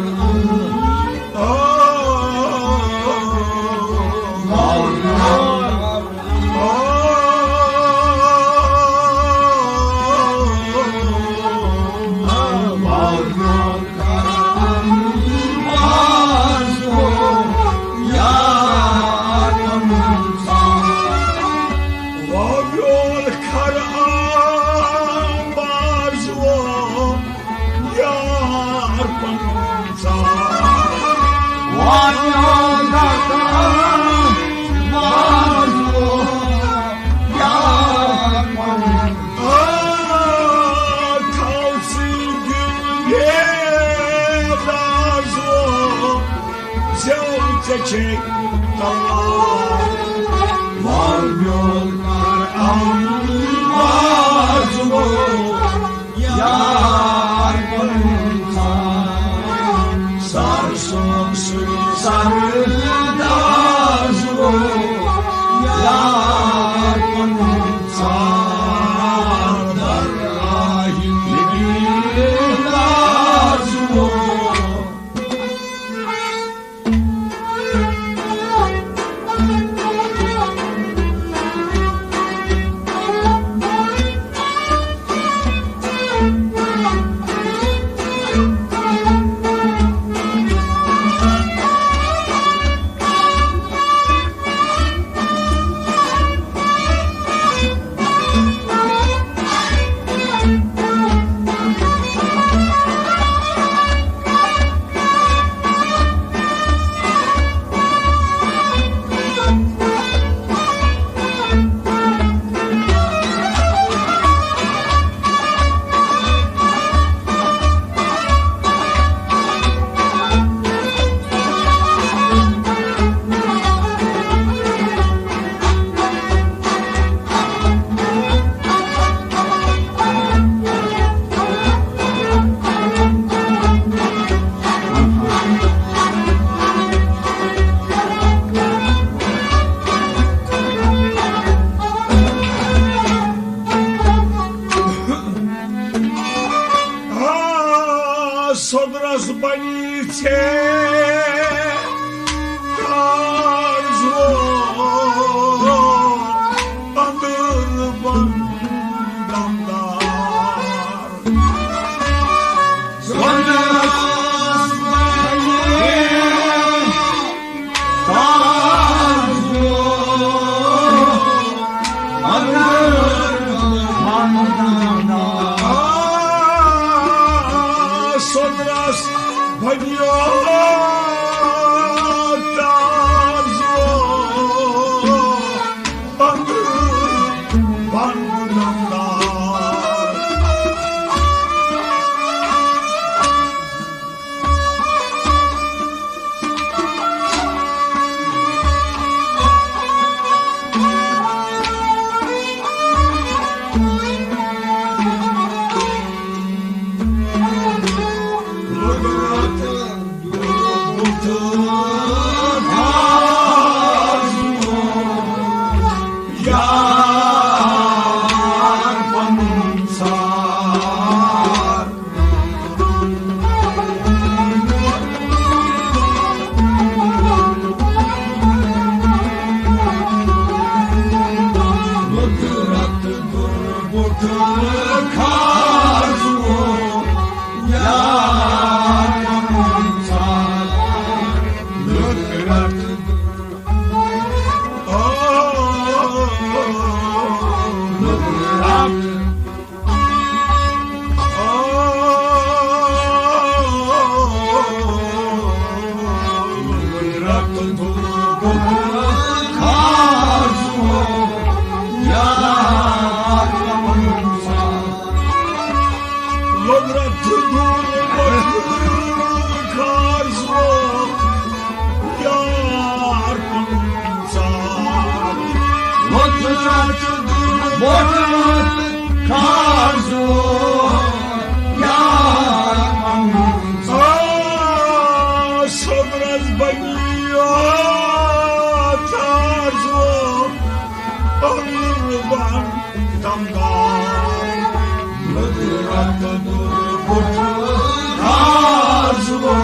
یار پنُن ژار۔ وۄنۍ یوت دَکان وازو یار پنُن۔ آ، تھاو ژٕ دِل یے رازو، زٮ۪و ژےٚ چھے تلوار۔ وۄنۍ بیول کر انداز وازو یار پنُن ژار۔ سر صٲب سُنٛد سر داز وو یار پنُن ژار۔ دراہِم داز وو۔ صبرس بنی ژھار زو، قربان دمدار، ندرت دربت ژھار زو،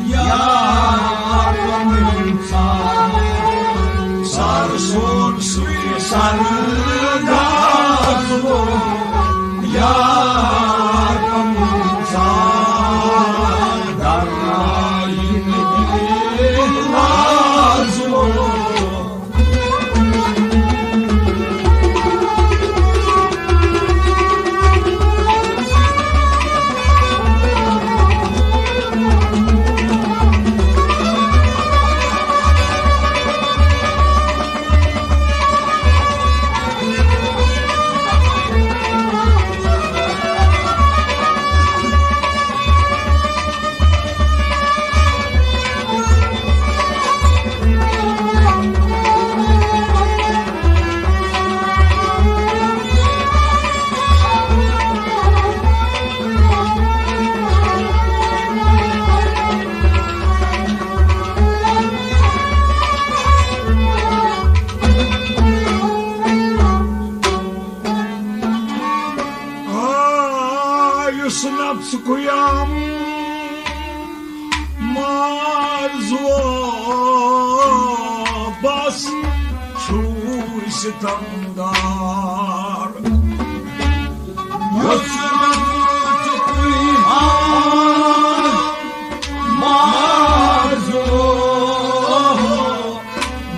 یار پنُن ژھار۔ سر سون سُے سر دار زو، یار پنُن ژھار۔ درایہِ نبی لار زو۔ آ، یُس نفسُک یام مار زو، بس چھُے ستمدار۔ یُس نفسُک یام مار زو،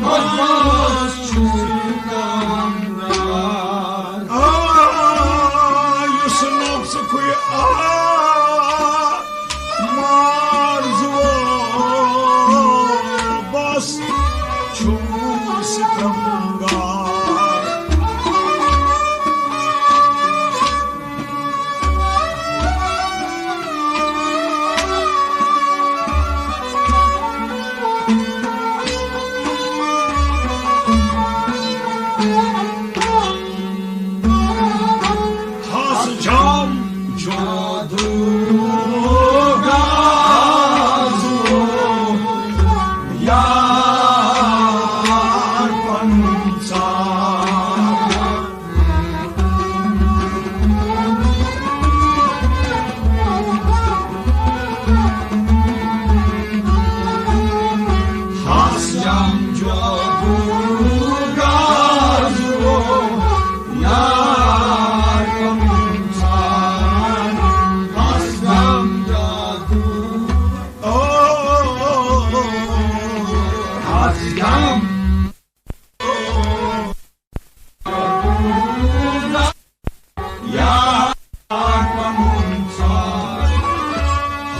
بس چھُے ستمدار۔ آ، یُس نفسُک یہِ آ مار زو، بس چھُے ستمدار۔ ہس جام جادو گازو یار پنُن ژھار۔ ہس جام جادو گازو یار پنُن ژھار۔ ہس جام جادو، او، ہس جام۔ یار پنُن ژھار۔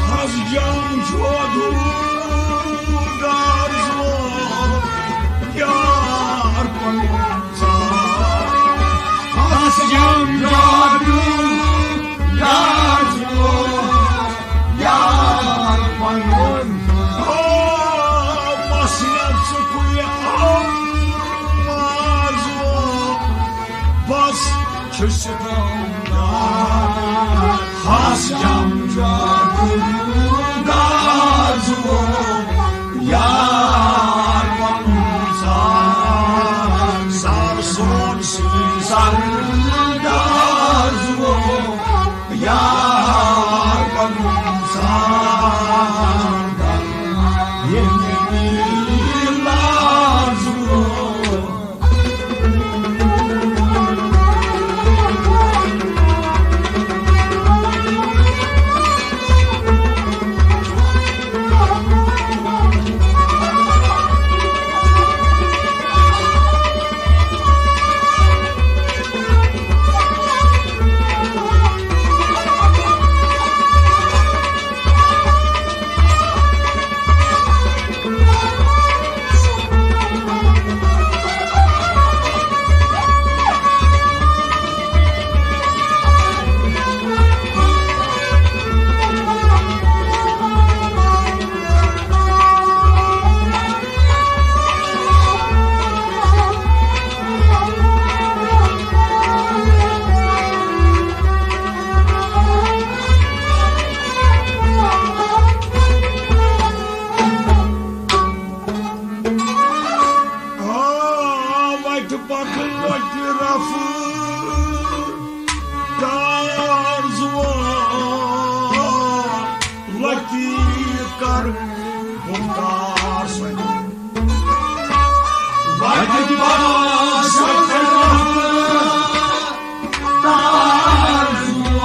ہس جام جادو گازو یار پنُن ژھار۔ ہس جام جادو گازو یار پنُن ژھار۔ بس نفسُک یہِ آو مار زو، بس چھُے ستمدار۔ ہس جام جادو گازو یار پنُن ژھار۔ سر سون سُے سر دار زو یار پنُن ژھار۔ ییٚلہِ یار زو۔ گفتار سۭتۍ۔ وَتہِ پَکھ سَتہِ رَفتار زُو،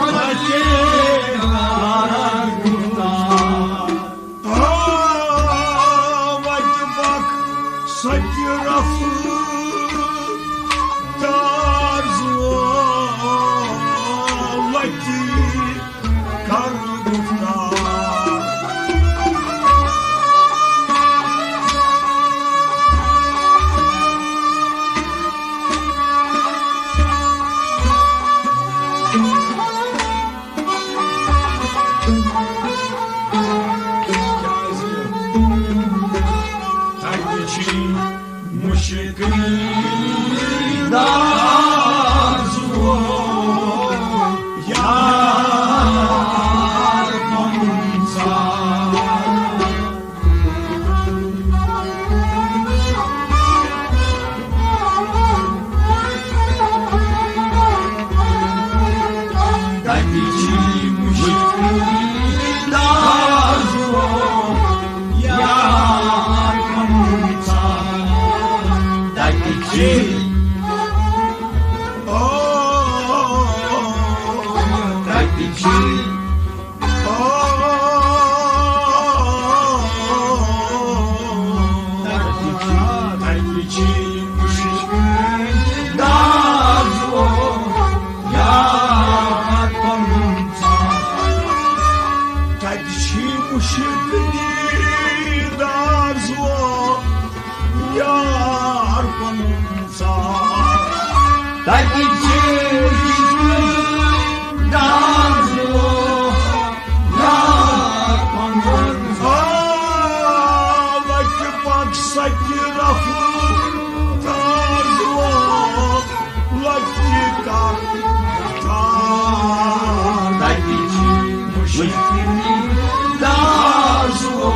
وَتہِ کَر گُفتار۔ آ، وَتہِ پَکھ سَتہِ رَفتار زُو، وَتہِ کَر گُفتار۔ کیٛازِ تَتہِ چھِ مُشکِل دار زُو یار پَنُن ژار۔ تَتہِ چھِ مُشکِل دار زُو یار پَنُن ژار۔ تَتہِ چھِ، او، تَتہِ چھِ، او، تَتہِ چھِ، تَتہِ چھِ مُشکِل دار زُو یار پَنُن ژار۔ تَتہِ چھِ مُشکِل دار زُو یار پَنُن ژار۔ تَتہِ چھِ مُشکِل دار زُو یار پَنُن ژار۔ آ، وَتہِ پَکھ سَتہِ رَفتار زُو، وَتہِ کَر گُفتار۔ تَتہِ چھِ مُشکِل دار زُو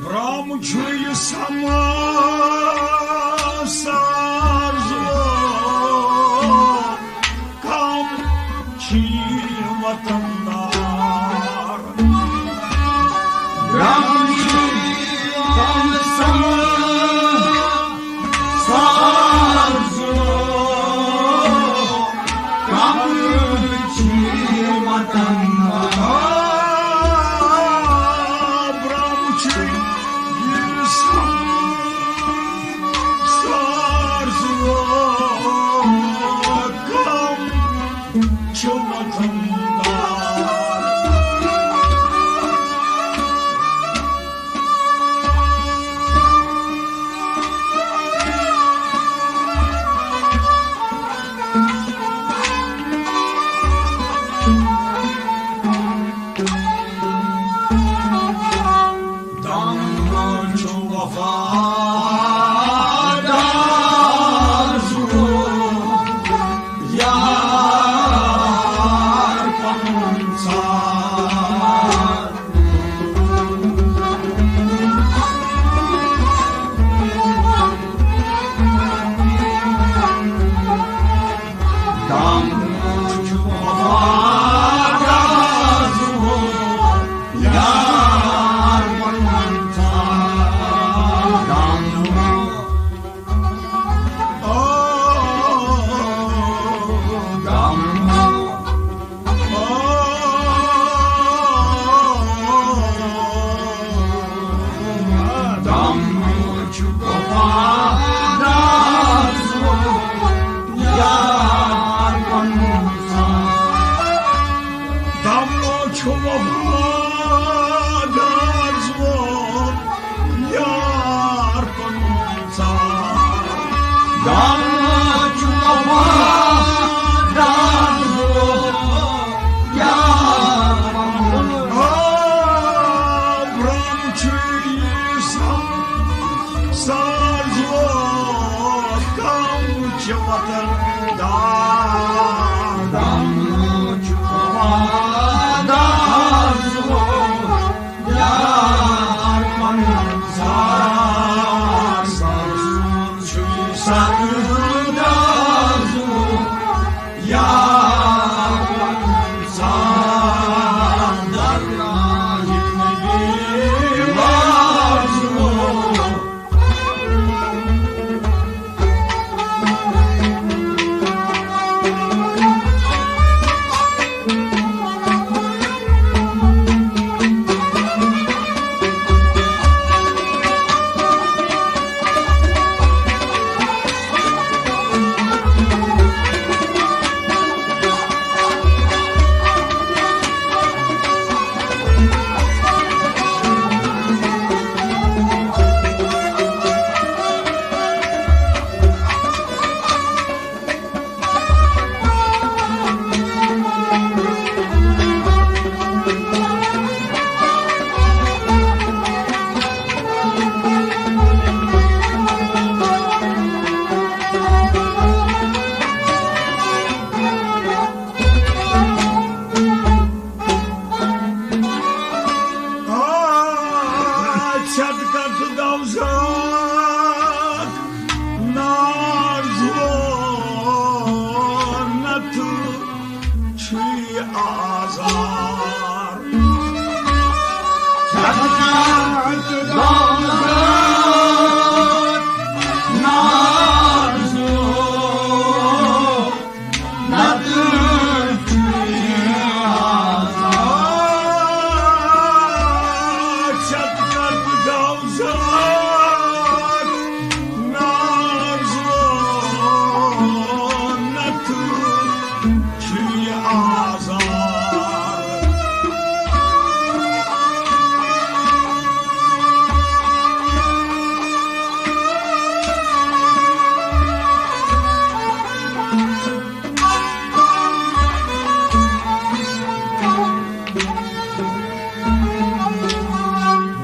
برام چھُ یہِ سماسار زو، کم چھِ وطن دار۔ برام چھُ یہِ سماسار زو، کم چھِ وطن دار۔ برام چھُ یہِ سماسار زو، کم چھِ وطن دار۔ دم چھُ وفادار زُو یار پنُن ژھار۔ دم چھُ وفادار زُو یار پنُن ژھار۔ دم کتھ کتھ دوزخ نار زو نتہٕ چھُے آزار۔ کتھ کتھ دوزخ نار زو نتہٕ چھُے آزار۔ شفقت دوزخ نار زو نتہٕ چھُے آزار۔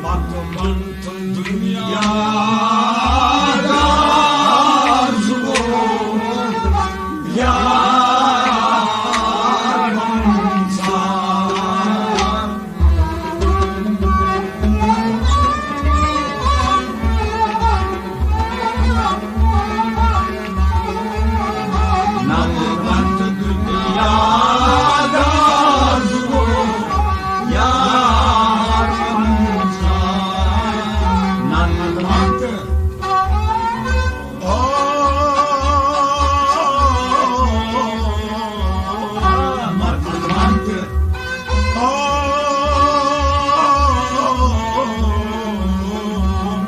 مت بنت دنیا دار زو یار منسان۔ نتہٕ بنت دنیا دار زو یار منسان۔ نتہٕ بنت، آ، نتہٕ بنت، آ،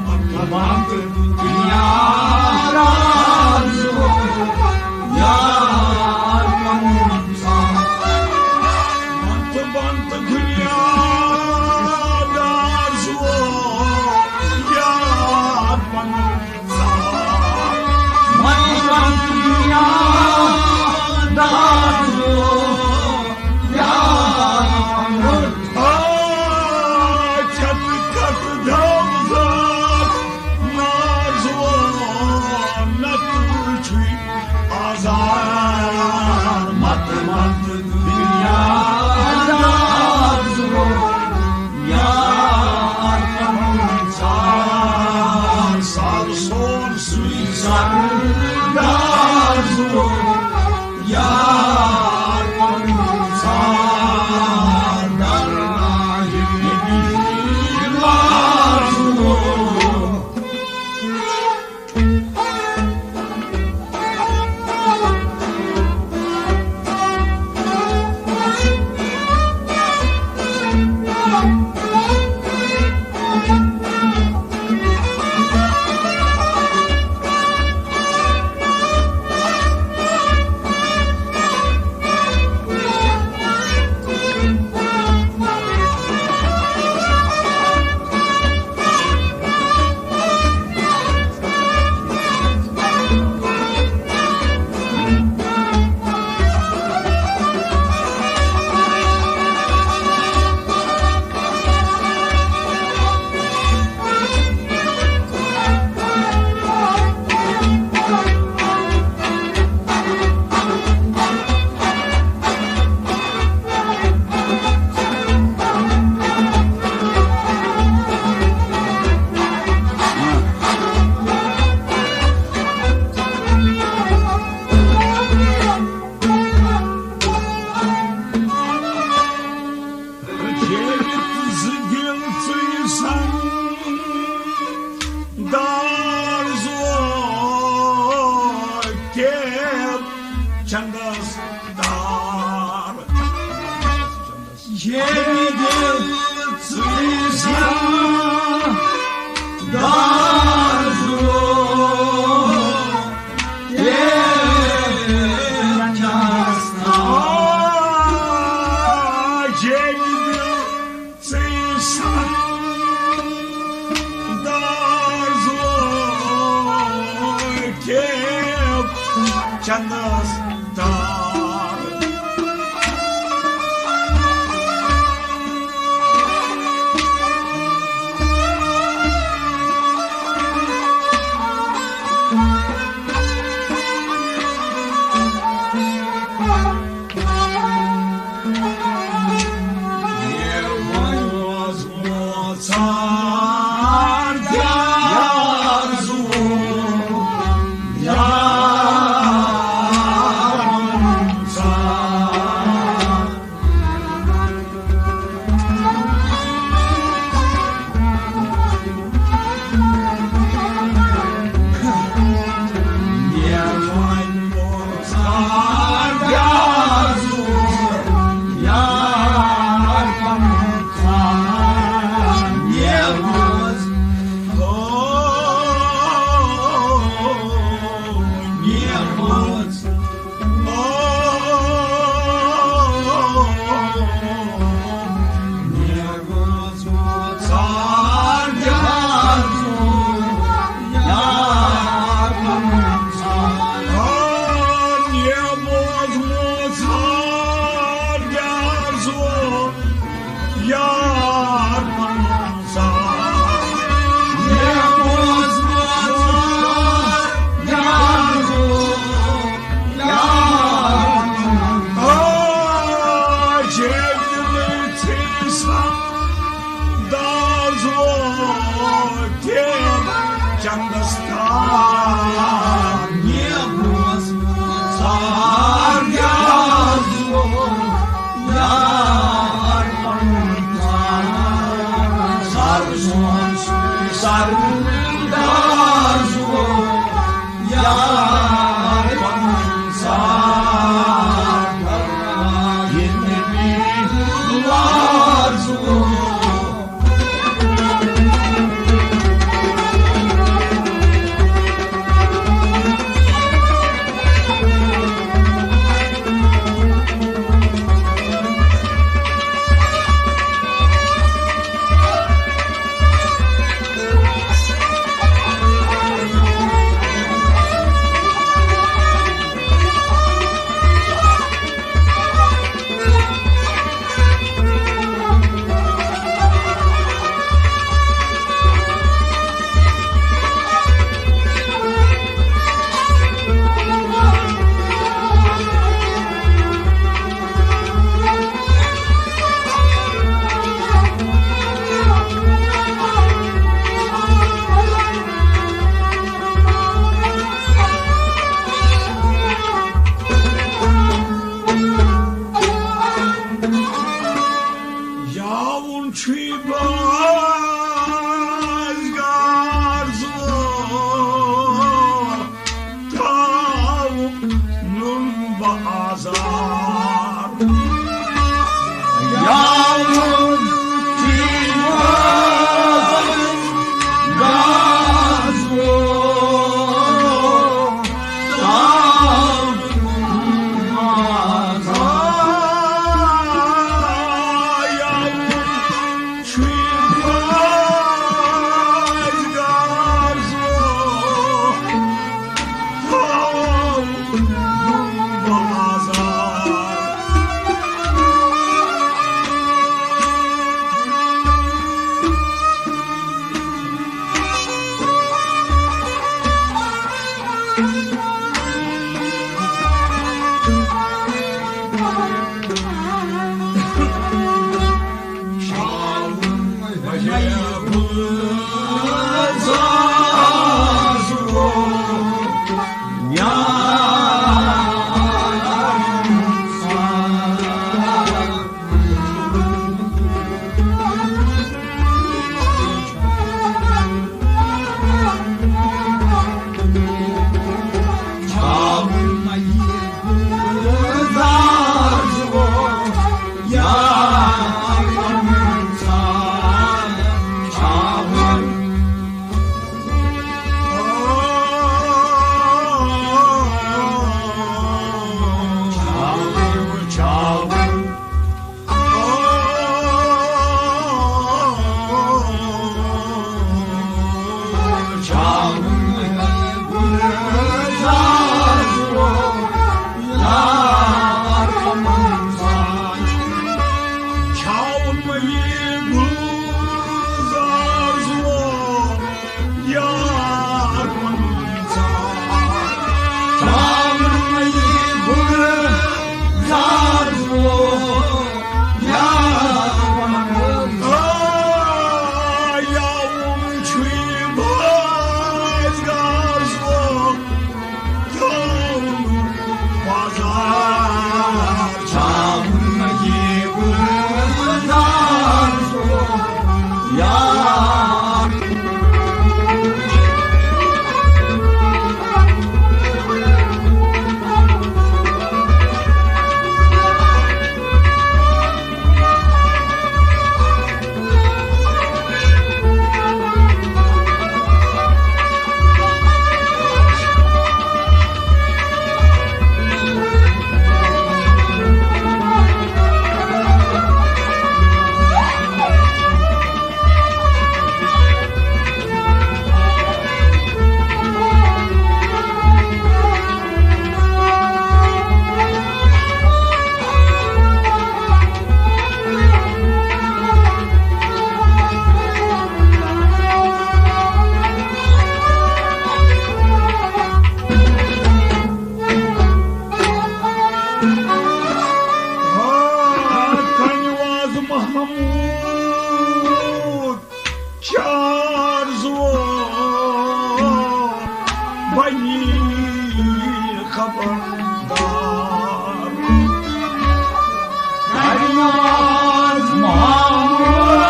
نتہٕ بنت دنیا دار زو یار منسان۔ مت بنت دنیا دار زو یار منسان۔ مت بنت دنیا دار زو یار منسان۔ آ، چھت کتھ دوزخ نار زو نتہٕ چھُے آزار۔ مت بنت دنیا دار زو یار منسان۔ سر سون سُے سردار زو یار منسان۔ درناہی دیوار زو۔ دار زو کیب چندس دار۔ ییٚلہِ دِژٕے سا دار زو کیب چندس دار۔ ییٚلہِ دِژٕے سا دار زو کیب چندس دار۔ چندس تران نیبوس سار یار زو، یار پنسار سر سون سر دار زو، یار پنسار یہ نبی لار زو۔ بنی خبردار۔ پرواز محمد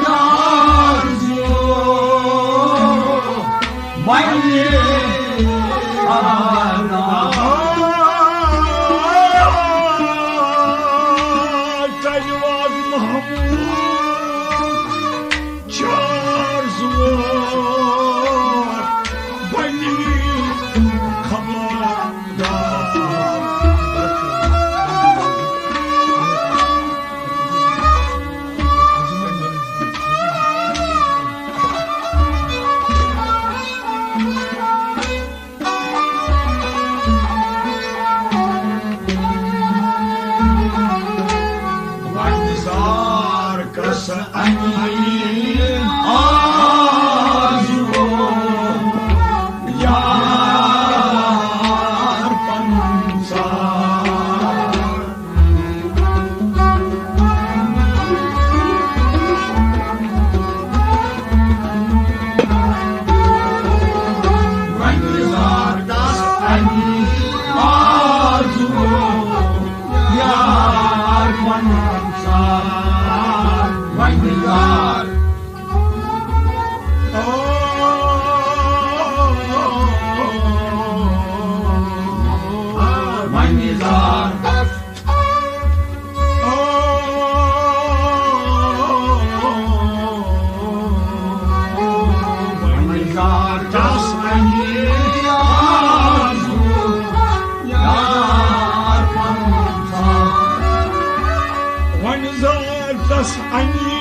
یار زیو بنی خبردار۔ پرواز محمد چار زور بنی خبردار۔ وۄنۍ زار کس امی آز یار پنُن ژار۔ وۄنۍ زار کس امی آز یار پنُن ژار۔ وۄنۍ زار وۄنۍ زار۔ وۄنۍ زار کس امی آز یار پنُن ژار۔ وۄنۍ زار کس امی